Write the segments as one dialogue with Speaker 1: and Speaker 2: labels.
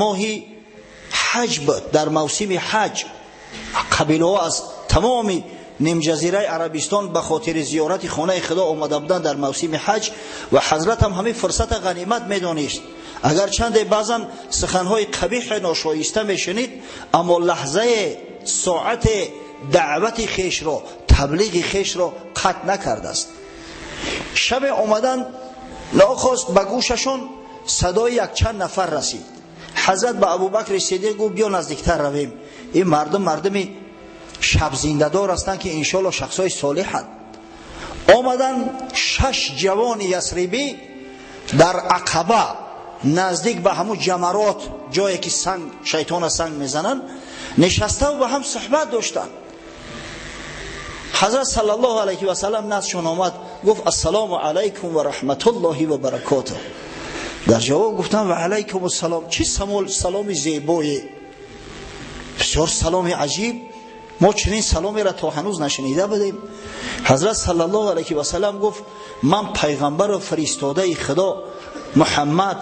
Speaker 1: моҳи ҳаҷ буд, дар мавсими ҳаҷ. Қабилаҳо аз тамоми нимҷазираи Арабистон ба хотири зиёрати хонаи Худо омада буданд дар мавсими ҳаҷ ва ҳазрат ҳам ҳамин фурсата ғанимат медонист. Агарчанде баъзан суханҳои қабиҳе ношоиста мешунид, аммо лаҳзае соате даъвати хешро, таблиғи хешро қатъ накардааст. Шабе омадан нохост ба гӯшашон садои якчанд нафар расид. Ҳазрат ба Абубакри Сиддиқ гуфт: биё наздиктар равем, ин мардум мардуми шабзиндадор ҳастанд, ки иншоалло шахсҳои солиҳанд. Омадан 6 ҷавони ясрибӣ дар Ақаба наздик ба ҳамун ҷамарот, ҷое ки санг шайтона санг мезананд, нишаставу ба ҳам суҳбат доштанд. Ҳазрат саллаллоҳу алайҳи васаллам наздшон омад, гуфт: ассалому алайкум ва раҳматуллоҳи ва баракотуҳ. Дар ҷавоб гуфтанд: ва алайкум ассалом. Чӣ саломи зебое, бисёр саломи аҷиб, мо чунин саломеро то ҳанӯз нашунида будем. Ҳазрат саллаллоҳу алайҳи васаллам гуфт: ман пайғамбару фиристодаи Худо Муҳаммад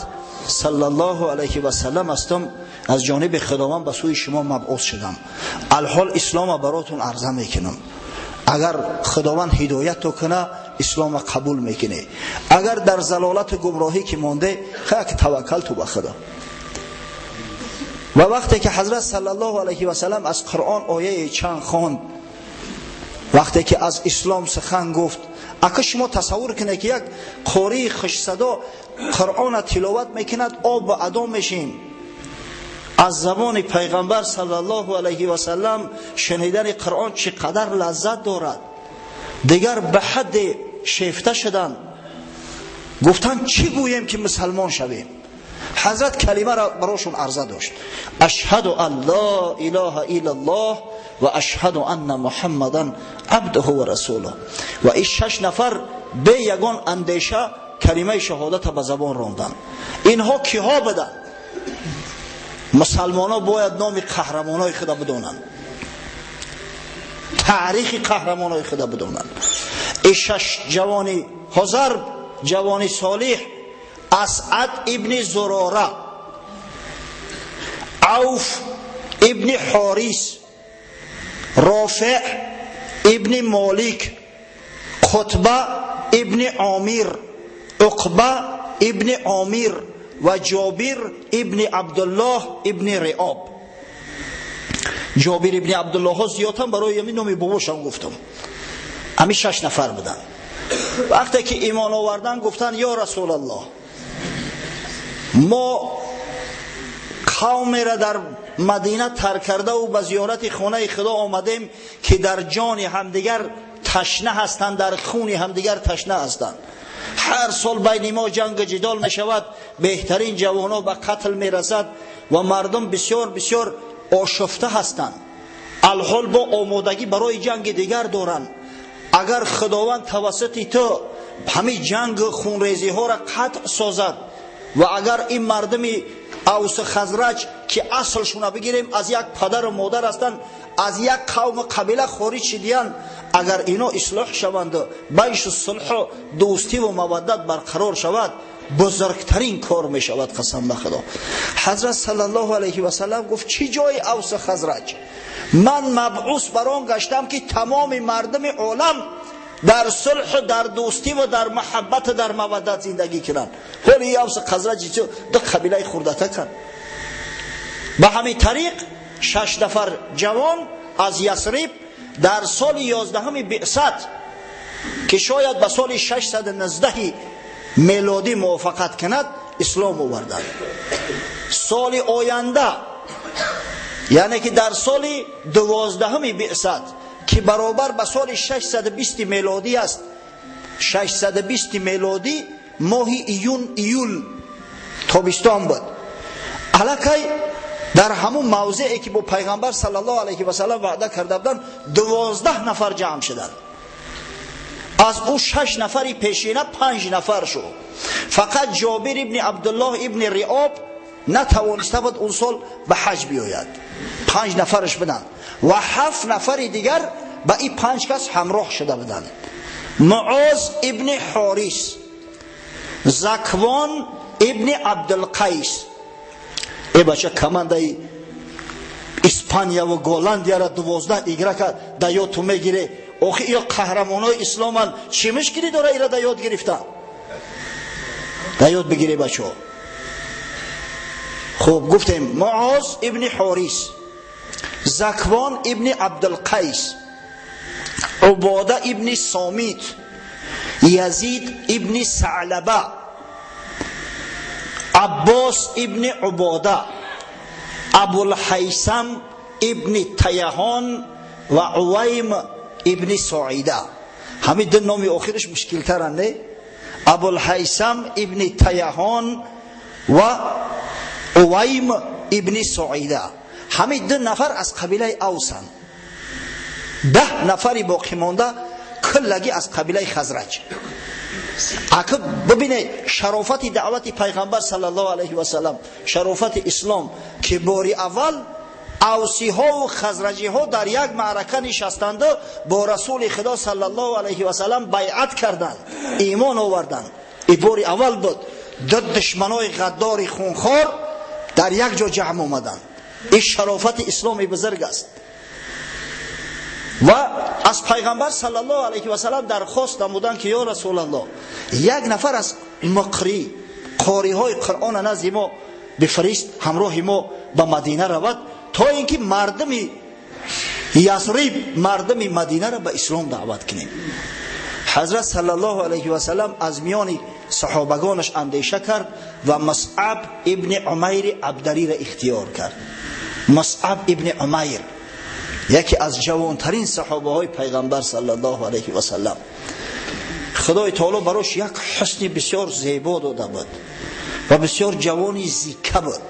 Speaker 1: саллаллоҳу алайҳи васаллам ҳастам, аз ҷониби Худованд ба сӯи шумо мабъус шудам. Алҳол ислома баротун арза мекунам. Агар Худованд ҳидоятто куна, ислома қабул мекунӣ, агар дар залолату гумроҳӣ ки монде, хак таваккалту ба Худо. Ва вақте ки ҳазрат саллаллоҳу алайҳи васаллам аз Қуръон ояе чанд хонд, вақте ки аз ислом сухан гуфт, ака шумо тасаввур кунед, ки як қории хушсадо Қуръона тиловат мекунад, об ба адо мешем. Аз забони пайғамбар саллаллоҳу алайҳи васаллам шунидани Қуръон чӣ қадар лаззат дорад. Дигар ба ҳадде шефта шуданд, гуфтанд: чӣ гӯем, ки мусалмон шавем? Ҳазрат калимаро барошон арза дошт: ашҳаду ан ло илоҳа иллаллоҳ ва ашҳаду анна муҳаммадан абдуҳу ва расулуҳ. Ва ин 6 нафар бе ягон андеша калимаи шаҳодата ба забон ронданд. Инҳо киҳо буданд? Мусалмонҳо бояд номи қаҳрамонҳои худа бидонанд, таърихи қаҳрамонҳои худа бидонанд. Ин 6 ҷавони ҳозир, ҷавони солиҳ: Асъад ибни Зурора, Авф ибни Ҳорис, Рофеъ ибни Молик, Қутба ибни Омир, Уқба ибни Омир ва Ҷобир ибни Абдуллоҳ ибни Риоб. Ҷобир ибни Абдуллоҳҳо зиёдтан барои ҳамин номи бобошам гуфтам. Ҳамин 6 нафар буданд. Вақте ки имон овардан, гуфтанд: ё Расулаллоҳ, мо қавмеро дар Мадина тарк кардаву ба зиёрати хонаи Худо омадем, ки дар ҷони ҳамдигар ташна ҳастанд, дар хуни ҳамдигар ташна ҳастанд. Ҳар сол байни мо ҷангу ҷидол мешавад, беҳтарин ҷавонҳо ба қатл мерасад ва мардум бисёр бисёр ошуфта ҳастанд. Алҳол бо омодагӣ барои ҷанги дигар доранд. Агар Худованд тавассути ту ҳамин ҷангу хунрезиҳоро қатъ созад ва агар ин мардуми Авсу Хазраҷ, ки аслшуна бигирем, аз як падару модар ҳастанд, аз як қавму қабила хориҷ шидиянд, агар ино ислоҳ шаванду байшу сулҳу дӯстиву маваддат барқарор шавад, бузургтарин кор мешавад, қасам ба Худо. Ҳазрат саллаллоҳу алайҳи васаллам гуфт: чӣ ҷои Авсу Хазраҷ? Ман мабъус бар он гаштам, ки тамоми мардуми олам дар сулҳу дар дӯстӣ ва дар муҳаббату дар маваддат зиндагӣ кунанд. Ҳоли Авсу Хазраҷ ду қабилаи хурдата канд. Ба ҳамин тариқ 6 нафар ҷавон аз Ясриб дар соли 11 биъсат, ки шояд ба соли 619 мелодӣ мувофиқат кунад, ислом оварданд. Соли оянда, яъне ки дар соли 12 биъсат, ки баробар ба соли 620 мелодӣ аст, 620 мелодӣ моҳи июн июл тобистон буд, аллакай дар ҳамун мавзеъе ки бо пайғамбар саллаллоҳу алайҳи васаллам ваъда карда буданд, 12 нафар ҷамъ шуданд. Аз ӯ 6 нафари пешина 5 нафар шуд. Фақат Ҷобир ибни Абдуллоҳ ибни Риоб натавониста буд он сол ба ҳаҷ биёяд. 5 нафараш буданд ва 7 нафари дигар ба ин 5 кас ҳамроҳ шуда буданд. Муоз ибни Ҳорис, Заквон ибни Абдулқайс, Бача, командаи Испания ва Голландияра 12 игрока да ёд ту мегире. Охи, ё қаҳрамонои исломан, чӣ мушкилӣ дора ира да ёд гирифтан? Да ёд бигире, бачаҳо. Хуб, гуфтем: Муоз ибни Ҳорис, Заквон ибни Абдулқайс, Убода ибни Сомит, Язид ибни Саълаба, Аббос ибни Убода, Абулҳайсам ибни Таяҳон ва Увайм ибни Соида. Ҳамин ду номи охираш мушкилтаранд, не? Абулҳайсам ибни Таяҳон ва Увайм ибни Соида, ҳамин ду нафар аз қабилаи Авсанд. 10 нафари боқимонда куллагӣ аз қабилаи Хазраҷ. Ака, бибине шарофати даъвати Пайғамбар саллаллоҳу алайҳи васалам, шарофати ислом, ки бори аввал авсиҳову хазраҷиҳо дар як маърака нишастанду бо Расули Худо саллаллоҳу алайҳи васалам байъат карданд, имон оварданд. И бори аввал буд, ду душманои ғаддори хунхор дар як ҷо ҷамъ омаданд. Ин шарофати исломи бузург аст. Ва аз Пайғамбар саллаллоҳу алайҳи васалам дархост намуданд, ки: «Ё Расулаллоҳ, як нафар аз муқрӣ, қориҳои Қуръона назди мо бифирист, ҳамроҳи мо ба Мадина равад, то ин ки мардуми Ясриб, мардуми Мадинаро ба ислом даъват кунем». Ҳазрат саллаллоҳу алайҳи васалам аз миёни саҳобагонаш андеша кард ва Мусъаб ибни Умайри Абдариро ихтиёр кард. Мусъаб ибни Умайр яке аз ҷавонтарин саҳобаҳои Пайғамбар саллаллоҳу алайҳи васалам. Худои таоло барош як ҳусни бисёр зебо дода буд ва бисёр ҷавони зика буд.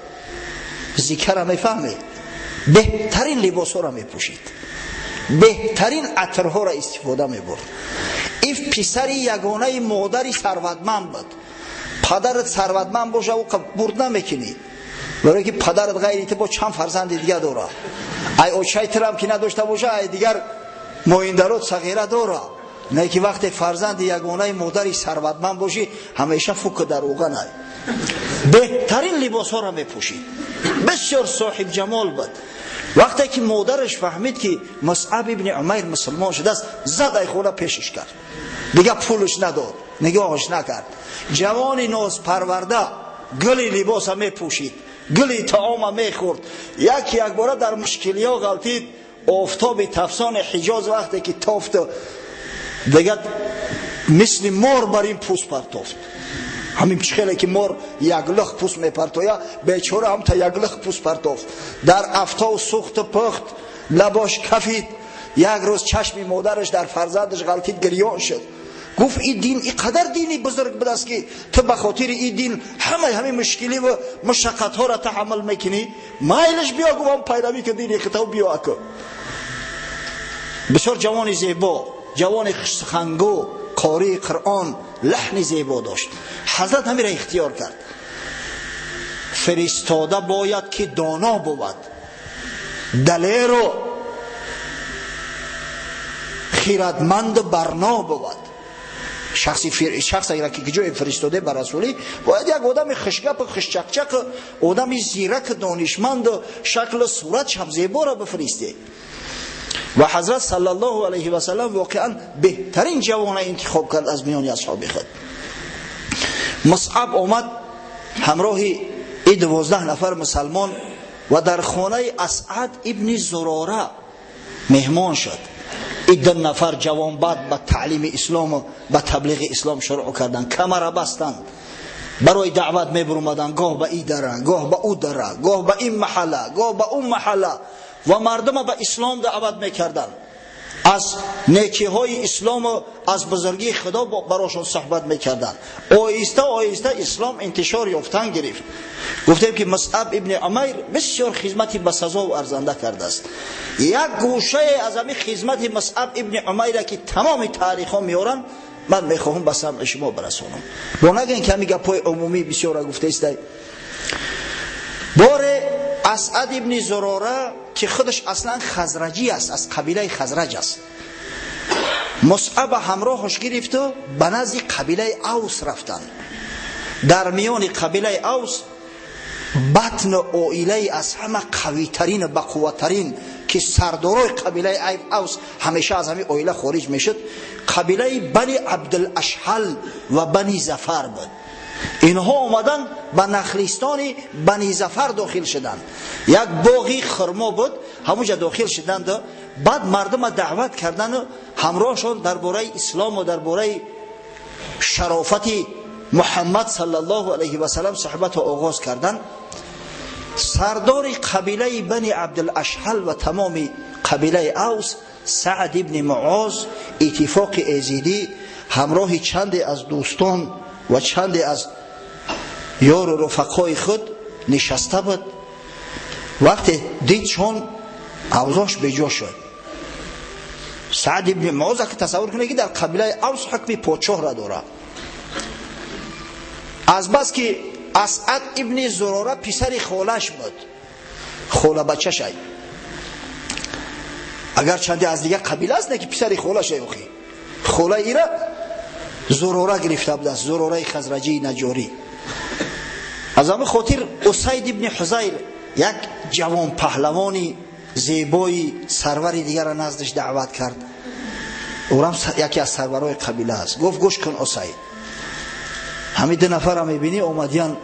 Speaker 1: Зикара мефаҳмед? Беҳтарин либосҳоро мепӯшид, беҳтарин атрҳоро истифода мебурд. Иф писари ягонаи модари сарватманд буд. Падарат сарватманд боша, ӯ бурд намекунӣ, барое ки падарат ғайри ту бо чанд фарзанди дига дора. Ай очаи тирам ки надошта боша, ай дигар моиндарот сағира дора. Не ки вақте фарзанди ягонаи модари сарватманд бошӣ, ҳамеша фук дар уғанай. Беҳтарин либосҳоро мепӯшид, бисёр соҳибҷамол буд. Вақте ки модараш фаҳмид, ки Мусъаб ибни Умайр мусулмон шудааст, зад ай хона пешиш кард, дига пулш надод, нигоҳаш накард. Ҷавони нозпарварда гули либоса мепӯшид, гули таома мехӯрд. Як якбора дар мушкилиҳо ғалтид. Офтоби тафсони Ҳиҷоз вақте ки тофту, дига мисли мор бар ин пӯст партофт. Ҳамин хеле ки мор як лих пӯст мепартоя, бечора ҳамта як лих пӯст партофт. Дар афтов сӯхту пухт, лабош кафид. Як рӯз чашми модараш дар фарзандаш ғалтид, гирён шуд. Гуфт: «Ин дин ин қадар дини бузург будааст, ки ту ба хотири ин дин ҳамаи ҳамин мушкилӣ ва мушаққатҳоро таҳаммул мекунӣ. Майлиш, биё, гуфам, пайравӣ ки дини хитав, биё аку». Бисёр ҷавони зебо, ҷавони хушсухангӯ, қории Қуръон, лаҳни зебо дошт. Ҳазрат ҳамира ихтиёр кард. Фиристода бояд ки доно бувад, далеру хирадманду барно бувад. Шахсе ки ҷое фиристоде ба расулӣ, бояд як одами хушгапу хушчақчақ, одами зираку донишманду шаклу суратшам зеборо бифиристе. Ва Ҳазрат саллаллоҳу алайҳи васалам воқеан беҳтарин ҷавона интихоб кард аз миёни асҳоби худ. Мусъаб омад ҳамроҳи и 12 нафар мусалмон ва дар хонаи Асъад ибни Зурора меҳмон шуд. И ду нафар ҷавонбад ба таълими ислому ба таблиғи ислом шурӯъ карданд, камара бастанд, барои даъват мебурумаданд, гоҳ ба и дара, гоҳ ба ӯ дара, гоҳ ба ин маҳалла, гоҳ ба он маҳалла, ва мардума ба ислом даъват мекарданд, аз некиҳои ислому аз бузургии Худо барошон суҳбат мекарданд. Оҳиста оҳиста ислом интишор ёфтан гирифт. Гуфтем, ки Мусъаб ибни Умайр бисёр хизмати басазову арзанда кардааст. Як гӯшае аз ҳамин хизмати Мусъаб ибни Умайра, ки тамоми таърихҳо меоранд, ман мехоҳам ба самъи шумо барасонам. Бо нагӯен, ки ҳамин гапҳои умумӣ бисёра гуфтаистай. Боре Асъад ибни Зурора, ки худаш аслан хазраҷӣ аст, аз қабилаи Хазраҷ аст, Мусъаба ҳамроҳаш гирифту ба назди қабилаи Авс рафтанд. Дар миёни қабилаи Авс Батн оилаи аз ҳама қавитарин ва бақувваттарин ки сардорои қабилаи Авс ҳамеша аз ҳамин оила хориҷ мешуд, қабилаи Бани Абдулашҳал ва Бани Зафар буд. Инҳо омадан ба нахлистони Бани Зафар дохил шуданд. Як боғи хурмо буд, ҳамонҷа дохил шуданд. Баъд мардума даъват кардану ҳамроҳшон дар бораи ислому дар бораи шарофати Муҳаммад саллаллоҳу алайҳи васаллам суҳбатро оғоз карданд. Сардори қабилаи Бани Абдулашҳал ва тамоми қабилаи Авс Саъд ибни Муоз иттифоқи эзидӣ ҳамроҳи чанде аз дӯстон ва чанде аз ёру рафақои худ нишаста буд. Вақте дид чон авзош беҷо шуд. Саъд ибни Муоз ки тасаввур кунед ки дар қабилаи Авс ҳукми подшоҳро дорад. Аз бас ки Асъад ибни Зурора писари холаш буд, хола бачашай, агар чанде аз дигар қабила аст, не ки писари холашай, охи хола ира Зурора гирифта будааст, Зурораи Хазраҷии Наҷорӣ. Аз ҳамин хотир Усайд ибни Ҳузайр як ҷавон паҳлавони зебои сарвари дигарро наздиш даъват кард. Ӯрам яке аз сарварои қабила аст. Гуфт: гӯш кун Усайд, ҳамин ду нафарро мебинӣ омадиян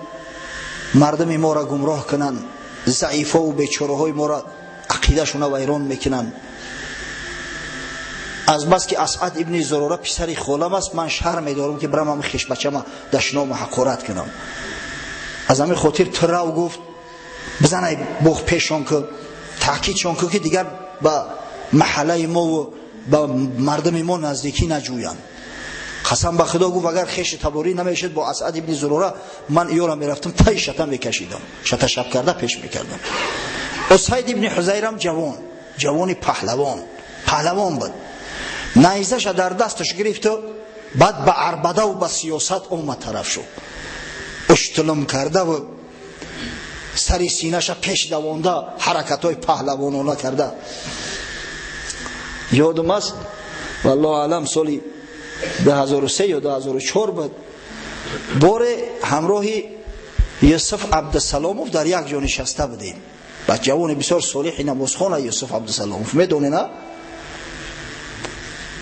Speaker 1: мардуми моро гумроҳ кунанд, заифову бечораҳои моро ақидашона вайрон мекунанд. Аз бас ки Асъад ибни Зурора писари холам аст, ман шарм медорам ки бирам ҳамин хешбачама дашному ҳақорат кунам. Аз ҳамин хотир ту рав, гуфт, бизанай буғ пешон ку, таъкидшон ку ки дигар ба маҳаллаи мову ба мардуми мо наздикӣ наҷӯянд. Қасам ба Худо, гуфт, агар хеши таборӣ намешуд бо Асъад ибни Зурора ман иёра мерафтам тай шата мекашидам, шата шаб карда пеш мекардам. Усайд ибни Ҳузайрам ҷавон, ҷавони паҳлавон, паҳлавон буд. Найзаша дар дасташ гирифту баъд ба арбадаву ба сиёсат омад тараф шуд. Уштулум кардаву сари синаша пеш давонда ҳаракатҳои паҳлавонона карда. Ёдум аст, валлоҳу аълам, соли 2003 ё 2004 буд, боре ҳамроҳи Юсуф Абдусаломов дар як ҷо нишаста будем. Ба ҷавони бисёр солиҳи намозхона Юсуф Абдусаломов медонена,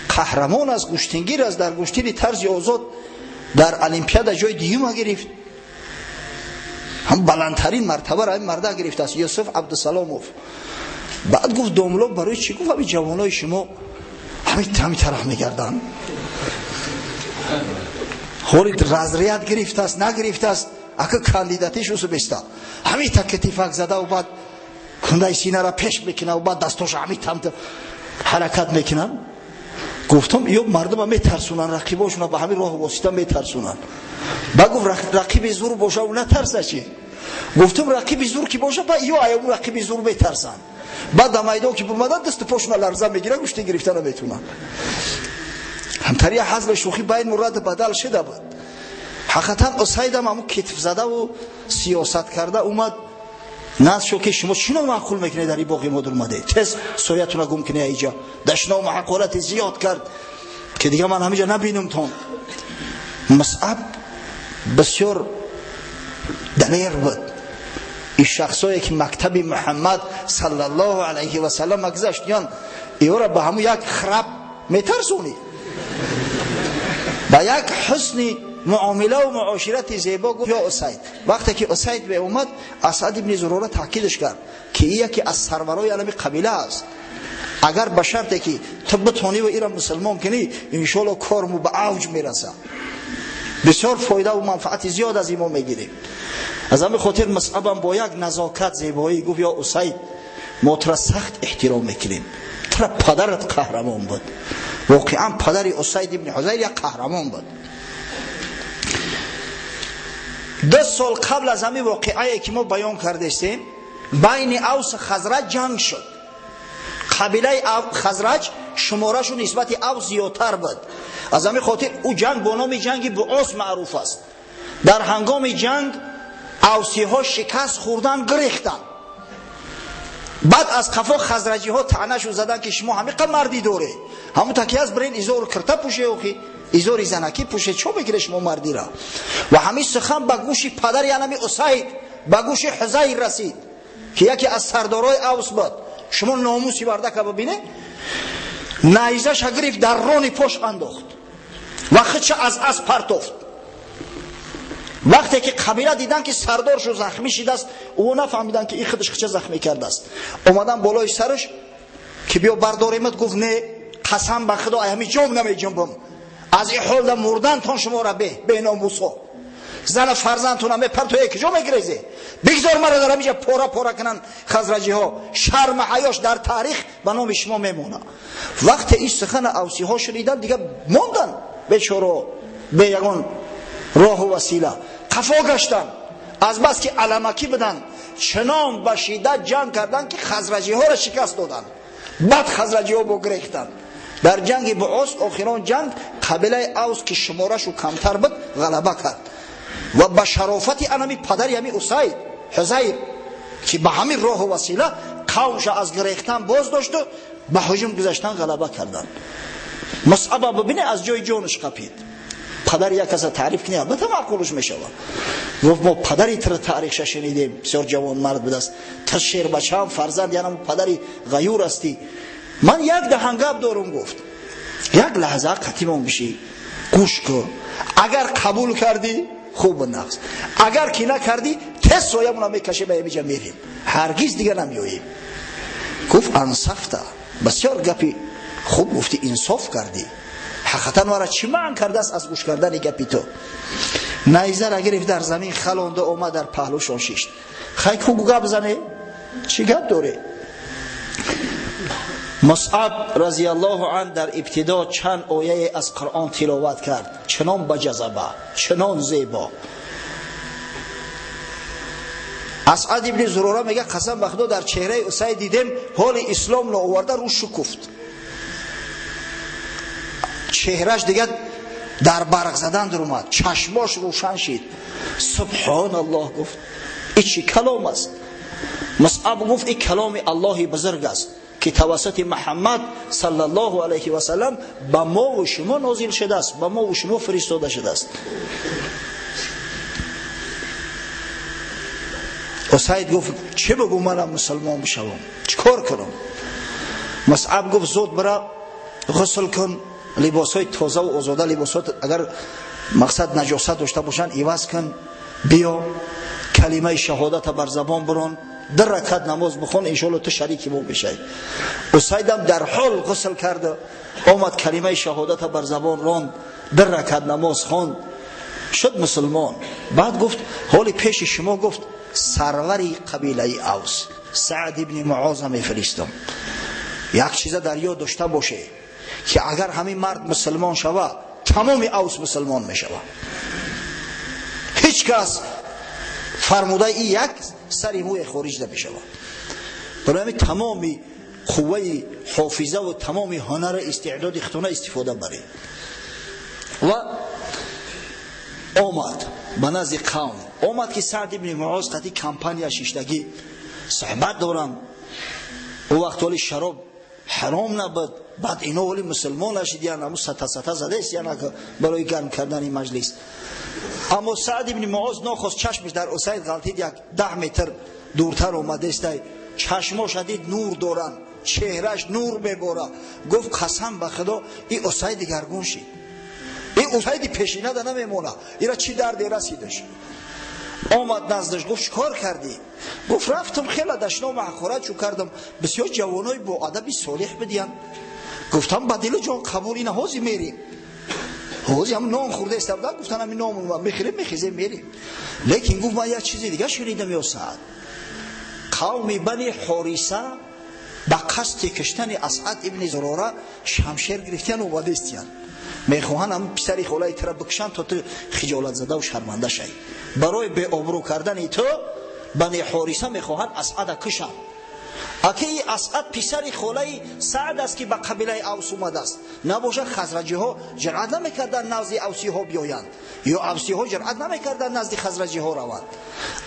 Speaker 1: қаҳрамон аст, гӯштингир аст, дар гӯштини тарзи озод дар олимпиада ҷои дуюма гирифт, ҳам баландтарин мартабаро ҳамин марда гирифтааст Юсуф Абдусаломов. Баъд гуфт: домло, барои чӣ, гуфт, ҳамин ҷавонои шумо ҳамин тараф мегарданд? Ҳоли разряд гирифтааст, нагирифтааст, ака кандидатиш усу беста ҳамин та китифак задаву баъд кундаи синара пеш мекунаву баъд дастоша ҳамин тамта ҳаракат мекунанд. Гуфтам, ё мардума метарсунанд, рақибошуна ба ҳамин роҳу восита метарсунанд. Ба гуфт, рақиби зур боша у натарса чи? Гуфтам, рақиби зур ки боша, ба ё аям рақиби зур метарсанд. Баъд дар майдон ки бурмадан, дасту пошуна ларза мегиранд, гӯшти гирифта наметунанд. Ҳамтария ҳазли шӯхӣ байн мурад бадал шуда буд. Ҳақиқатан Усайдам ҳамун китфзадаву сиёсат карда омад назд шуд ки шумо чӣ номаъқул мекунед, дар ин боғи мо дурмадед, тез соятуна гум кунед иҷа. Дашному ҳақорати зиёд кард ки дигар ман ҳамиҷа набинумтон. Мусъаб бисёр далер буд. Ин шахсое ки мактаби Муҳаммад саллаллоҳу алайҳи васаллам гузашт, ён иёра ба ҳамун як храп метарсонӣ, ба як ҳусни муомилаву муоширати зебо гуфт: ё Усайд. Вақте ки Усайд беомад, Асад ибни Зурора таъкидаш кард ки ин яке аз сарварои алами қабила аст, агар ба шарте ки ту битониву ира мусулмон кунӣ, иншоалло корму ба авҷ мерасад, бисёр фоидаву манфаати зиёд аз имо мегирем. Аз ҳамин хотир Мусъабам бо як назокат, зебоӣ гуфт: ё Усайд, мо тура сахт эҳтиром мекунем, тура падарат қаҳрамон буд. Воқеан падари Усайд ибни Ҳузайр як қаҳрамон буд. 2 сол қабл аз ҳамин воқеае ки мо баён кардестем, байни Авс Хазраҷ ҷанг шуд. Қабилаи Хазраҷ шуморашу нисбати Авс зиёдтар буд. Аз ҳамин хотир ӯ ҷанг бо номи ҷанги Буос маъруф аст. Дар ҳангоми ҷанг авсиҳо шикаст хӯрдан, гирехтанд. Баъд аз қафо хазраҷиҳо таънашу задан ки шумо ҳамиқа мардӣ доред, ҳамун таки аст, бирен изору кирта пӯше, охи изори занакӣ пӯше, чо мекунед шумо мардира? Ва ҳамин сухан ба гӯши падари анами Усайд ба гӯши Ҳузайр расид, ки яке аз сардорои Авс буд. Шумо номуси мардака бибинед, найзаша гирифт, дар рони пош андохт ва худша аз асп партофт. Вақте ки қабила дидан, ки сардоршу захмӣ шидааст, ӯ нафаҳмидан, ки ин худаш худша захмӣ кардааст. Омадан болои сараш, ки биё бардоремат, гуфт: не, қасам ба Худо, ай ҳами ҷом намеҷунбам, аз ин ҳолда мурдантон шуморо беномусо, зана фарзандтона мепартоя, куҷо мегирезе? Бигзор маро дар ҳамиҷа пора пора кунанд хазраҷиҳо, шарма ҳаёш дар таърих ба номи шумо мемона. Вақте ин сухана авсиҳо шунидан, дига мондан бечоро, бе ягон роҳу васила қафо гаштанд. Аз бас ки аламакӣ буданд, чунон ба шиддат ҷанг карданд, ки хазраҷиҳоро шикаст доданд. Баъд хазраҷиҳо богирехтанд. Дар ҷанги Буос, охирон ҷанг, қабилаи Авс, ки шуморашу камтар буд, ғалаба кард ва ба шарофати анами падари ҳами Усайд, Ҳузайр, ки ба ҳамин роҳу васила қавмша аз гирехтан боз дошту ба ҳуҷум гузаштан, ғалаба карданд. Мусъаба бибине, аз ҷои ҷонаш қапид. Падари як каса таъриф кунӣ, албатта маъқулш мешавад. Гуфт: мо падари тира таърихша шунидем, бисёр ҷавонмард будааст, тир шербачаам фарзанд янам падари ғаюр ҳастӣ. Ман як даҳан гап дорум, гуфт, як лаҳза қатимон бишӣ, гӯш кун, агар қабул кардӣ, хуб нағз, агар ки накардӣ, тез соямона мекашем, ба ҳамиҷа мерем, ҳаргиз дига намеоем. Гуфт: ансафта, бисёр гапи хуб гуфтӣ, инсоф кардӣ. Ҳақиқатан мара чӣ маън кардааст аз гӯш кардани гапи ту? Найзара гирифт, дар замин халонда, омад, дар паҳлӯшон шишт. Хай, ку гап зане, чӣ гап доре? Мусъаб разияллоҳу ан дар ибтидо чанд ояе аз Қуръон тиловат кард, чунон ба ҷазаба, чунон зебо. Асъад ибни Зурора мега: қасам ба Худо, дар чеҳраи Усайд дидем, ҳоли ислом наоварда рӯ шукуфт, чеҳраш дигар дар барқ задан даромад, чашмош рӯшан шид. Субҳоналлоҳ, гуфт, и чӣ калом аст? Мусъаб гуфт: и каломи Аллоҳи бузург аст, ки тавассути Муҳаммад саллаллоҳу алайҳи васаллам ба мову шумо нозил шудааст, ба мову шумо фиристода шудааст. Усайд гуфт: чӣ бигӯ, манам мусулмон бишавам, чӣ кор кунам? Мусъаб гуфт: зуд бира ғусл кун, либосҳои тозаву озода, либосҳо агар мақсад наҷосат дошта бошанд, иваз кун, биё, калимаи шаҳодата бар забон бурон, ду ракат намоз бихон, иншоалло ту шарики мо мешавӣ. Усайдам дар ҳол ғусл карда омад, калимаи шаҳодата бар забон ронд, ду ракат намоз хонд, шуд мусулмон. Баъд гуфт: ҳоли пеши шумо, гуфт, сарвари қабилаи Авс Саъд ибни Муоза мефиристам. Як чиза дар ёд дошта боше, ки агар ҳамин мард мусулмон шава, тамоми Авс мусулмон мешава. Ҳеҷ кас фармудаи и як сари мӯе хориҷ намешава. Барои ҳамин тамоми қувваи ҳофизаву тамоми ҳунару истеъдоди худтона истифода баред. Ва омад ба назди қавм, омад, ки Саъд ибни Муоз қати кампания шиштагӣ суҳбат доранд. Ӯ вақт ҳоли шароб ҳаром набуд. Баъд ино ҳоли мусулмон нашидиян, ҳаму сата сата задест, яна барои гарм кардани маҷлис. Аммо Саъд ибни Муоз нохост чашмаш дар Усайд ғалтид, як 10 метр дуртар омадестай, чашмоша дид, нур доранд, чеҳраш нур мебора. Гуфт: қасам ба Худо, и Усайд дигаргун шид, и Усайди пешинада намемона, ира чӣ дарде расидаш? Омад наздаш, гуфт: чӣ кор кардӣ? Гуфт: рафтам, хеле дашному ҳақорат чӯ кардам, бисёр ҷавонои боадаби солиҳ бидиян. Гуфтам: ба дилу ҷон қабул, ина ҳозир мерем, ҳозир ҳам нон хӯрда истабдан, гуфтан ҳамин нон мехӯрем, мехезем, мерем. Лекин, гуфт, ман як чизи дига шунидам: ё Саъд, қавми Бани Ҳориса ба қасди киштани Асъад ибни Зурора шамшер гирифтиян, омадестиян, мехоҳанд ҳам писари холаи тура бикушанд, то ту хиҷолатзадаву шарманда шавӣ. Барои беобрӯ кардани ту Бани Ҳориса мехоҳанд Асъада кушанд. Аки Асъад писари холаи Саъд аст, ки ба қабилаи Авс омадааст. Набошад, хазраҷиҳо ҷуръат намекарданд назди авсиҳо биёянд, ё авсиҳо ҷуръат намекарданд назди хазраҷиҳо раванд.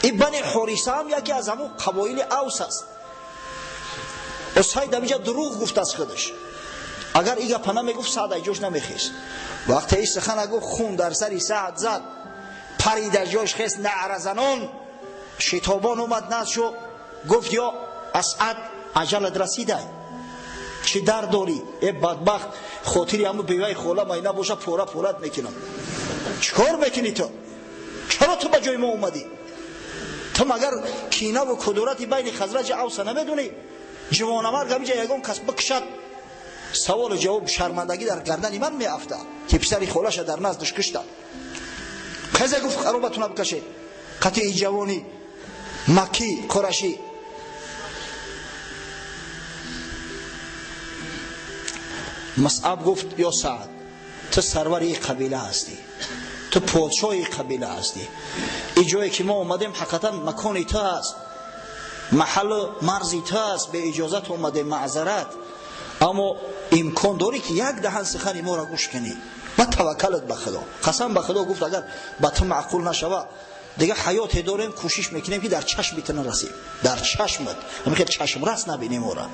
Speaker 1: И Бани Ҳориса ҳам яке аз ҳамун қабоили Авс аст. Усайд ҳаминҷа дурӯғ гуфт аз худаш. Агар и гапа намегуфт, Саъд аз ҷош намехест. Вақте и сухана гуфт, хун дар сари Саъд зад, парид, аз ҷош хест, наъразанон. Шитобон омад назд, гуфт: ё Асъад, аҷалат расида, чӣ дард дорӣ? Э бадбахт, хотири ҳаму беваи хола майна боша, пора порат мекунам. Чӣ кор мекунӣ ту? Чаро ту ба ҷои мо омадӣ? Ту магар кинаву кудурати байни Хазраҷи Авса намедонӣ? Ҷавонамарг ҳамиҷа ягон кас бикушад, саволу ҷавоб шармандагӣ дар гардани ман меафтад, ки писари холаша дар наздаш куштам. Хезе, гуфт, аробатуна бикашед, қатъи ҷавони маккӣ қурашӣ. Мусъаб гуфт: ё Саъд, ту сарвари қабила ҳастӣ, ту подшоҳи қабила ҳастӣ. Ин ҷое ки мо омадем, ҳақиқатан макони ту аст, маҳаллу марзи ту аст, бе иҷозат омадем, маъзарат, аммо имкон дорӣ, ки як даҳан сухани моро гӯш кунӣ ва таваккалат ба Худо. Қасам ба Худо, гуфт, агар ба ту маъқул нашава, дига ҳаёте дорем, кӯшиш мекунем, ки дар чашми ту нарасем, дар чашмат ҳамихел чашмрас набинем ора.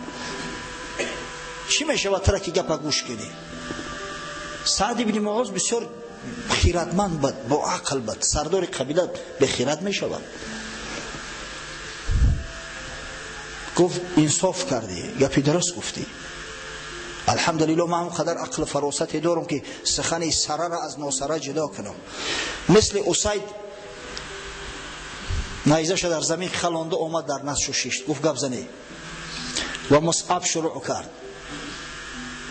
Speaker 1: Чӣ мешавад тура, ки гапа гӯш кунӣ? Саъд ибни Муоз бисёр хиратманд буд, бо ақл буд. Сардори қабила бехират мешавад? Гуфт: инсоф кардӣ, гапи дуруст гуфтӣ. Алҳамдулилло, ман он қадар ақлу фаросате дорам, ки сухани сарара аз носара ҷудо кунам. Мисли Усайд найзаша дар замин халонда, омад, дар наздшу шишт, гуфт: гап занӣ. Ва Мусъаб шурӯъ кард.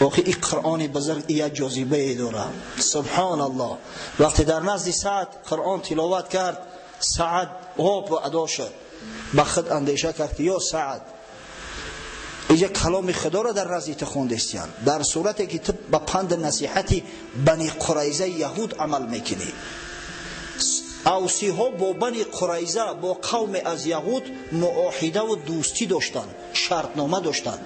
Speaker 1: Охи, ин Қуръони бузург як ҷозибае дорад, субҳоналлоҳ. Вақте дар назди Саъд Қуръон тиловат кард, Саъд об адо шуд. Ба худ андеша кард, ки ё Саъд, иҷа каломи Худоро дар назди ту хондестиянд, дар сурате ки ту ба панди насиҳати Бани Қурайзаи яҳуд амал мекунӣ. Авсиҳо бо Бани Қурайза, бо қавме аз яҳуд, муоҳидаву дӯстӣ доштанд, шартнома доштанд,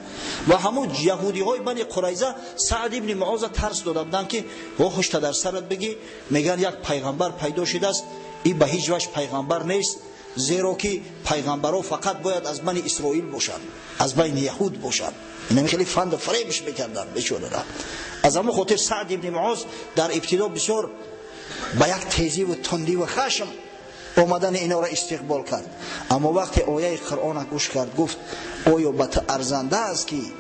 Speaker 1: ва ҳамун яҳудиҳои Бани Қурайза Саъд ибни Муоза тарс дода буданд, ки о ҳушта дар сарат бигӣ, мегӯянд як пайғамбар пайдо шудааст, и ба ҳеҷ ваҷ пайғамбар нест, зеро ки пайғамбарҳо фақат бояд аз Бани Исроил бошанд, аз байни яҳуд бошанд. Инами хеле фанду фаребш мекарданд бечорара. Аз ҳамон хотир Саъд ибни Муоз дар ибтидо бисёр ба як тезиву тундиву хашм омадани инора истиқбол кард, аммо вақте ояи Қуръона гӯш кард, гуфт: оё ба ту арзанда аст, ки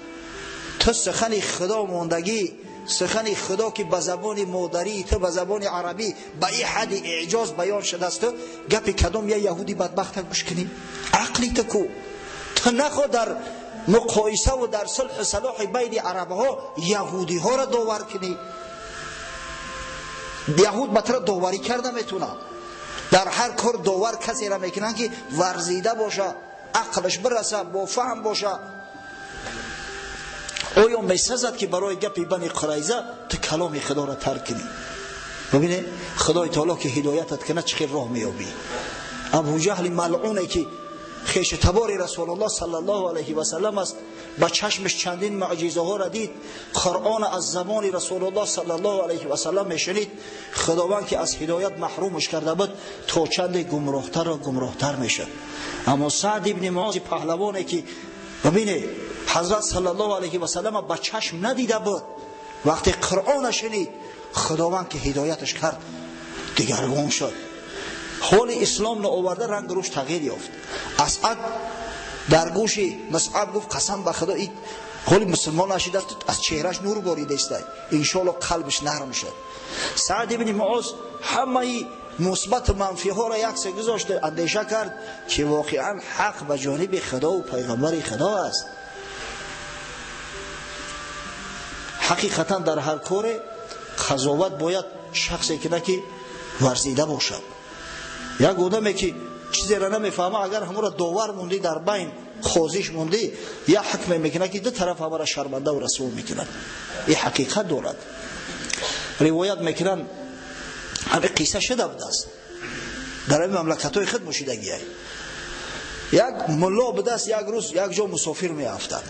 Speaker 1: ту сухани Худо мондагӣ, сухани Худо, ки ба забони модарии ту, ба забони арабӣ, ба ин ҳадди эъҷоз баён шудааст, ту гапи кадом я яҳуди бадбахта гӯш кунӣ? Ақли ту ку? Ту нахо дар муқоисаву дар сулҳу салоҳи байни арабҳо яҳудиҳоро довар кунӣ. Яҳуд ба туро доварӣ карда метавонад? Дар ҳар кор довар касеро мекунанд, ки варзида боша, ақлаш бираса, бофаҳм боша. Оё месазад, ки барои гапи Бани Қурайза ту каломи Худоро тарк кунӣ? Бибине, Худои таоло ки ҳидоятат кунад, чӣ хел роҳ меёбӣ. Абуҷаҳли малъуне, ки хеши табори Расулуллоҳ саллаллоҳу алайҳи васаллам аст, ба чашмаш чандин муъҷизаҳоро дид, Қуръона аз забони Расулуллоҳ саллаллоҳу алайҳи васаллам мешунид, Худованд ки аз ҳидоят маҳрумаш карда буд, то чанде гумроҳтару гумроҳтар мешуд. Аммо Саъд ибни Муози паҳлавоне, ки бибине, ҳазрат саллаллоҳу алайҳи васаллама ба чашм надида буд, вақте Қуръона шунид, Худованд ки ҳидояташ кард, дигаргун шуд. Ҳоли ислом наоварда, ранг рӯш тағйир ёфт. Асъад дар гӯши Мусъаб гуфт: қасам ба Худо, ин ҳоли мусулмон нашидааст, аз чеҳраш нур боридаиста, иншоалло қалбиш нарм шуд. Саъд ибни Муоз ҳамаи мусбату манфиҳоро яксе гузошта, андеша кард, ки воқеан ҳақ ба ҷониби Худову пайғамбари Худо аст. Ҳақиқатан дар ҳар коре қазоват бояд шахсе кунад, ки варзида бошад. Як одаме, ки чизеро намефаҳма, агар ҳамонро довар мондӣ, дар байн қозиш мондӣ, як ҳукме мекунад, ки ду тараф ҳамаро шармандаву расво мекунад. Ин ҳақиқат дорад. Ривоят мекунанд, ҳамин қисса шуда будааст дар ҳамин мамлакатҳои худ мушидагиай. Як мулло будааст, як рӯз як ҷо мусофир меафтад.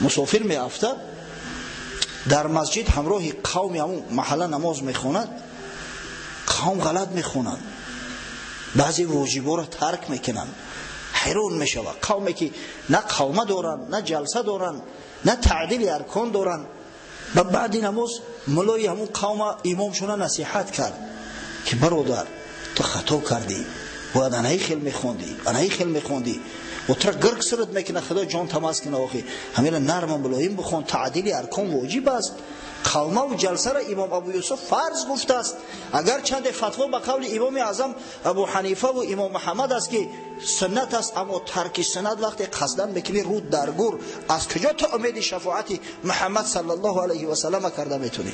Speaker 1: Мусофир меафтад, дар масҷид ҳамроҳи қавми ҳамун маҳалла намоз мехонад. Қавм ғалат мехонанд, баъзе воҷиборо тарк мекунанд. Ҳайрон мешавад: қавме ки на қавма доранд, на ҷалса доранд, на таъдили аркон доранд. Ба баъди намоз муллои ҳамун қавма имомшона насиҳат кард. ки бародар, ту хато кардӣ, бояд анаи хел мехондӣ, анаи хел мехондӣ. Ва тура гирк сират мекунад, худо ҷон тамаз кунад. Охи ҳамина нарму мулоим бихон, таъдили аркон воҷиб аст. Қалма ва ҷалсаро имом Абу Юсуф фарз гуфтааст. Агарчанде фатво ба қавли имоми аъзам Абу Ҳанифа ва имом Муҳаммад аст ки суннат аст, аммо тарки суннат вақте қасдан мекунӣ руд дар гур, аз куҷо ту умеди шафоати Муҳаммад саллаллоҳу алайҳи васаллам карда метунӣ?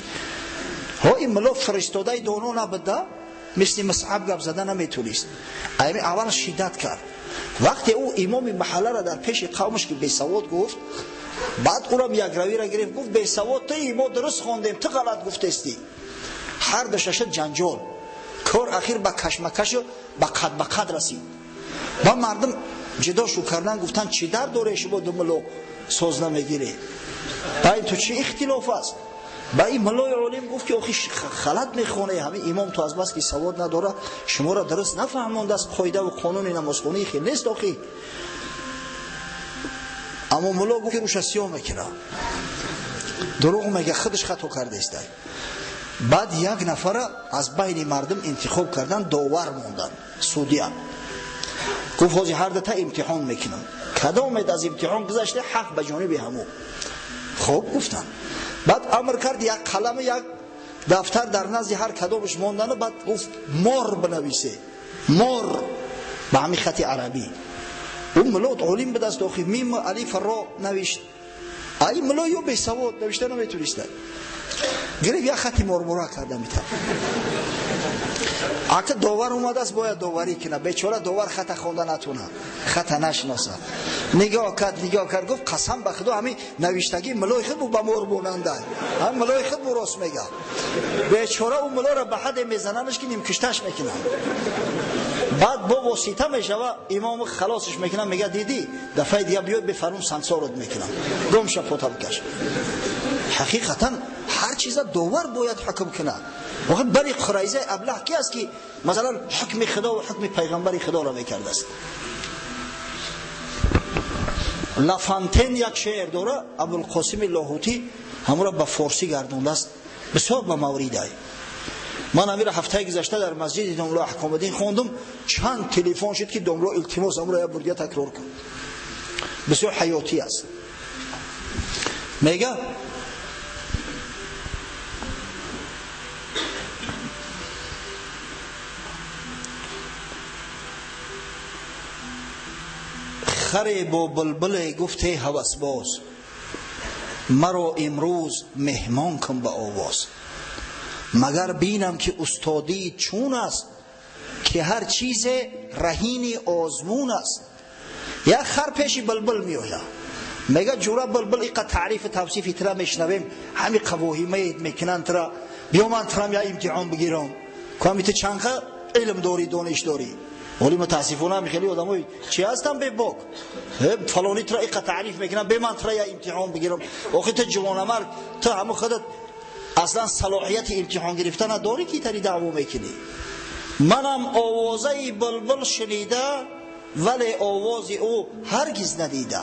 Speaker 1: Ҳо ин мулло фиристодаи доно набуда, мисли Мусъаб гап зада наметунист. Ами аввал шиддат кард. Вақте ӯ имоми маҳалларо дар пеши қавмаш ки бесавод гуфт, баъд ӯрам якравиро гирифт, гуфт бесавод ту, мо дуруст хондем, ту ғалат гуфтестӣ. Ҳар душа шуд ҷанҷол. Кор ахир ба кашмакашу ба қад ба қад расид. Ба мардум ҷудо шу кардан, гуфтан чӣ дар доред шумо ду мулло соз намегиред? Ба ин ту чӣ ихтилоф аст? Ба ин муллои олим гуфт ки охи халат мехоне, ҳамин имом ту аз бас ки савод надора, шуморо дуруст нафаҳмондааст, қоида ва қонуни намозхонии хел нест охи. Аммо мулло гуфт ки рӯша сиёҳ мекунад, дурӯғ мега, худаш хато кардааст. Баъд як нафара аз байни мардум интихоб кардан, довар мондан, судия. Гуфт ҳозир ҳар дута имтиҳон мекунам, кадомед аз имтиҳон гузашта ҳақ ба ҷониби ҳамӯ. Хоб гуфтанд. Баъд амр кард як қалам, як дафтар дар назди ҳар кадомаш мондану баъд гуфт мор бинависе, мор ба ҳамин хати арабӣ. Ӯ мулло олим будаст, охи мим алиф ро навишт. Ай мулло ё бесавод навишта наметуниста. Гирифт як хати мормора карда митав. Ака довар омадааст, бояд доварӣ кунад. Бечора довар хата хонда натуна, хата нашиноса. Нигоҳ кард, нигоҳ кард, гуфт қасам ба худо ҳамин навиштагии муллои худ бу ба мор монанда. Ҳамин муллои худ бу рост мега. Бечора ӯ муллоро ба ҳадде мезананаш ки нимкушташ мекунанд. Баъд бо восита мешава, имому халосиш мекунанд, мега дидӣ дафъаи дига биёй бефармун сансорот мекунам, гум ша пота бикаш. Ҳақиқатан ҳар чиза довар бояд ҳукм кунад. Охир Бани Қурайза аблаҳ ки аст ки масалан ҳукми худо ва ҳукми пайғамбари худоро мекардааст? Лафантен як шеър дора, Абулқосими Лоҳутӣ ҳамонро ба форсӣ гардондааст, бисёр ба мавридай. Ман ҳамира ҳафтаи гузашта дар масҷиди домло Аҳкомиддин хондум, чанд телефон шуд ки домло илтимос ҳамонро як бурдия такрор кун. Бисёр ҳаётӣ аст. Мега харе бо булбуле гуфте ҳавасбоз, маро имрӯз меҳмон кун ба овоз. Магар бинам ки устодӣ чун аст, ки ҳар чизе раҳини озмун аст. Як хар пеши булбул меояд, мега ҷура булбул иқа таърифу тавсифи тира мешунавем, ҳами қавоҳимает мекунанд тира, биё ман тирам я имтиҳон бигирам, ку ҳами ту чанқа илм дорӣ, дониш дорӣ. Вале мутаассифона ҳами хеле одамои чи ҳастанд бебок, фалони тира иқа таъриф мекунанд, бе ман тира я имтиҳон бигирам. Охи ту ҷавонамард, ту ҳаму худат аслан салоҳияти имтиҳон гирифтана дорӣ ки тари даъво мекунӣ? Манам овозаи булбул шунида, вале овози ӯ ҳаргиз надида.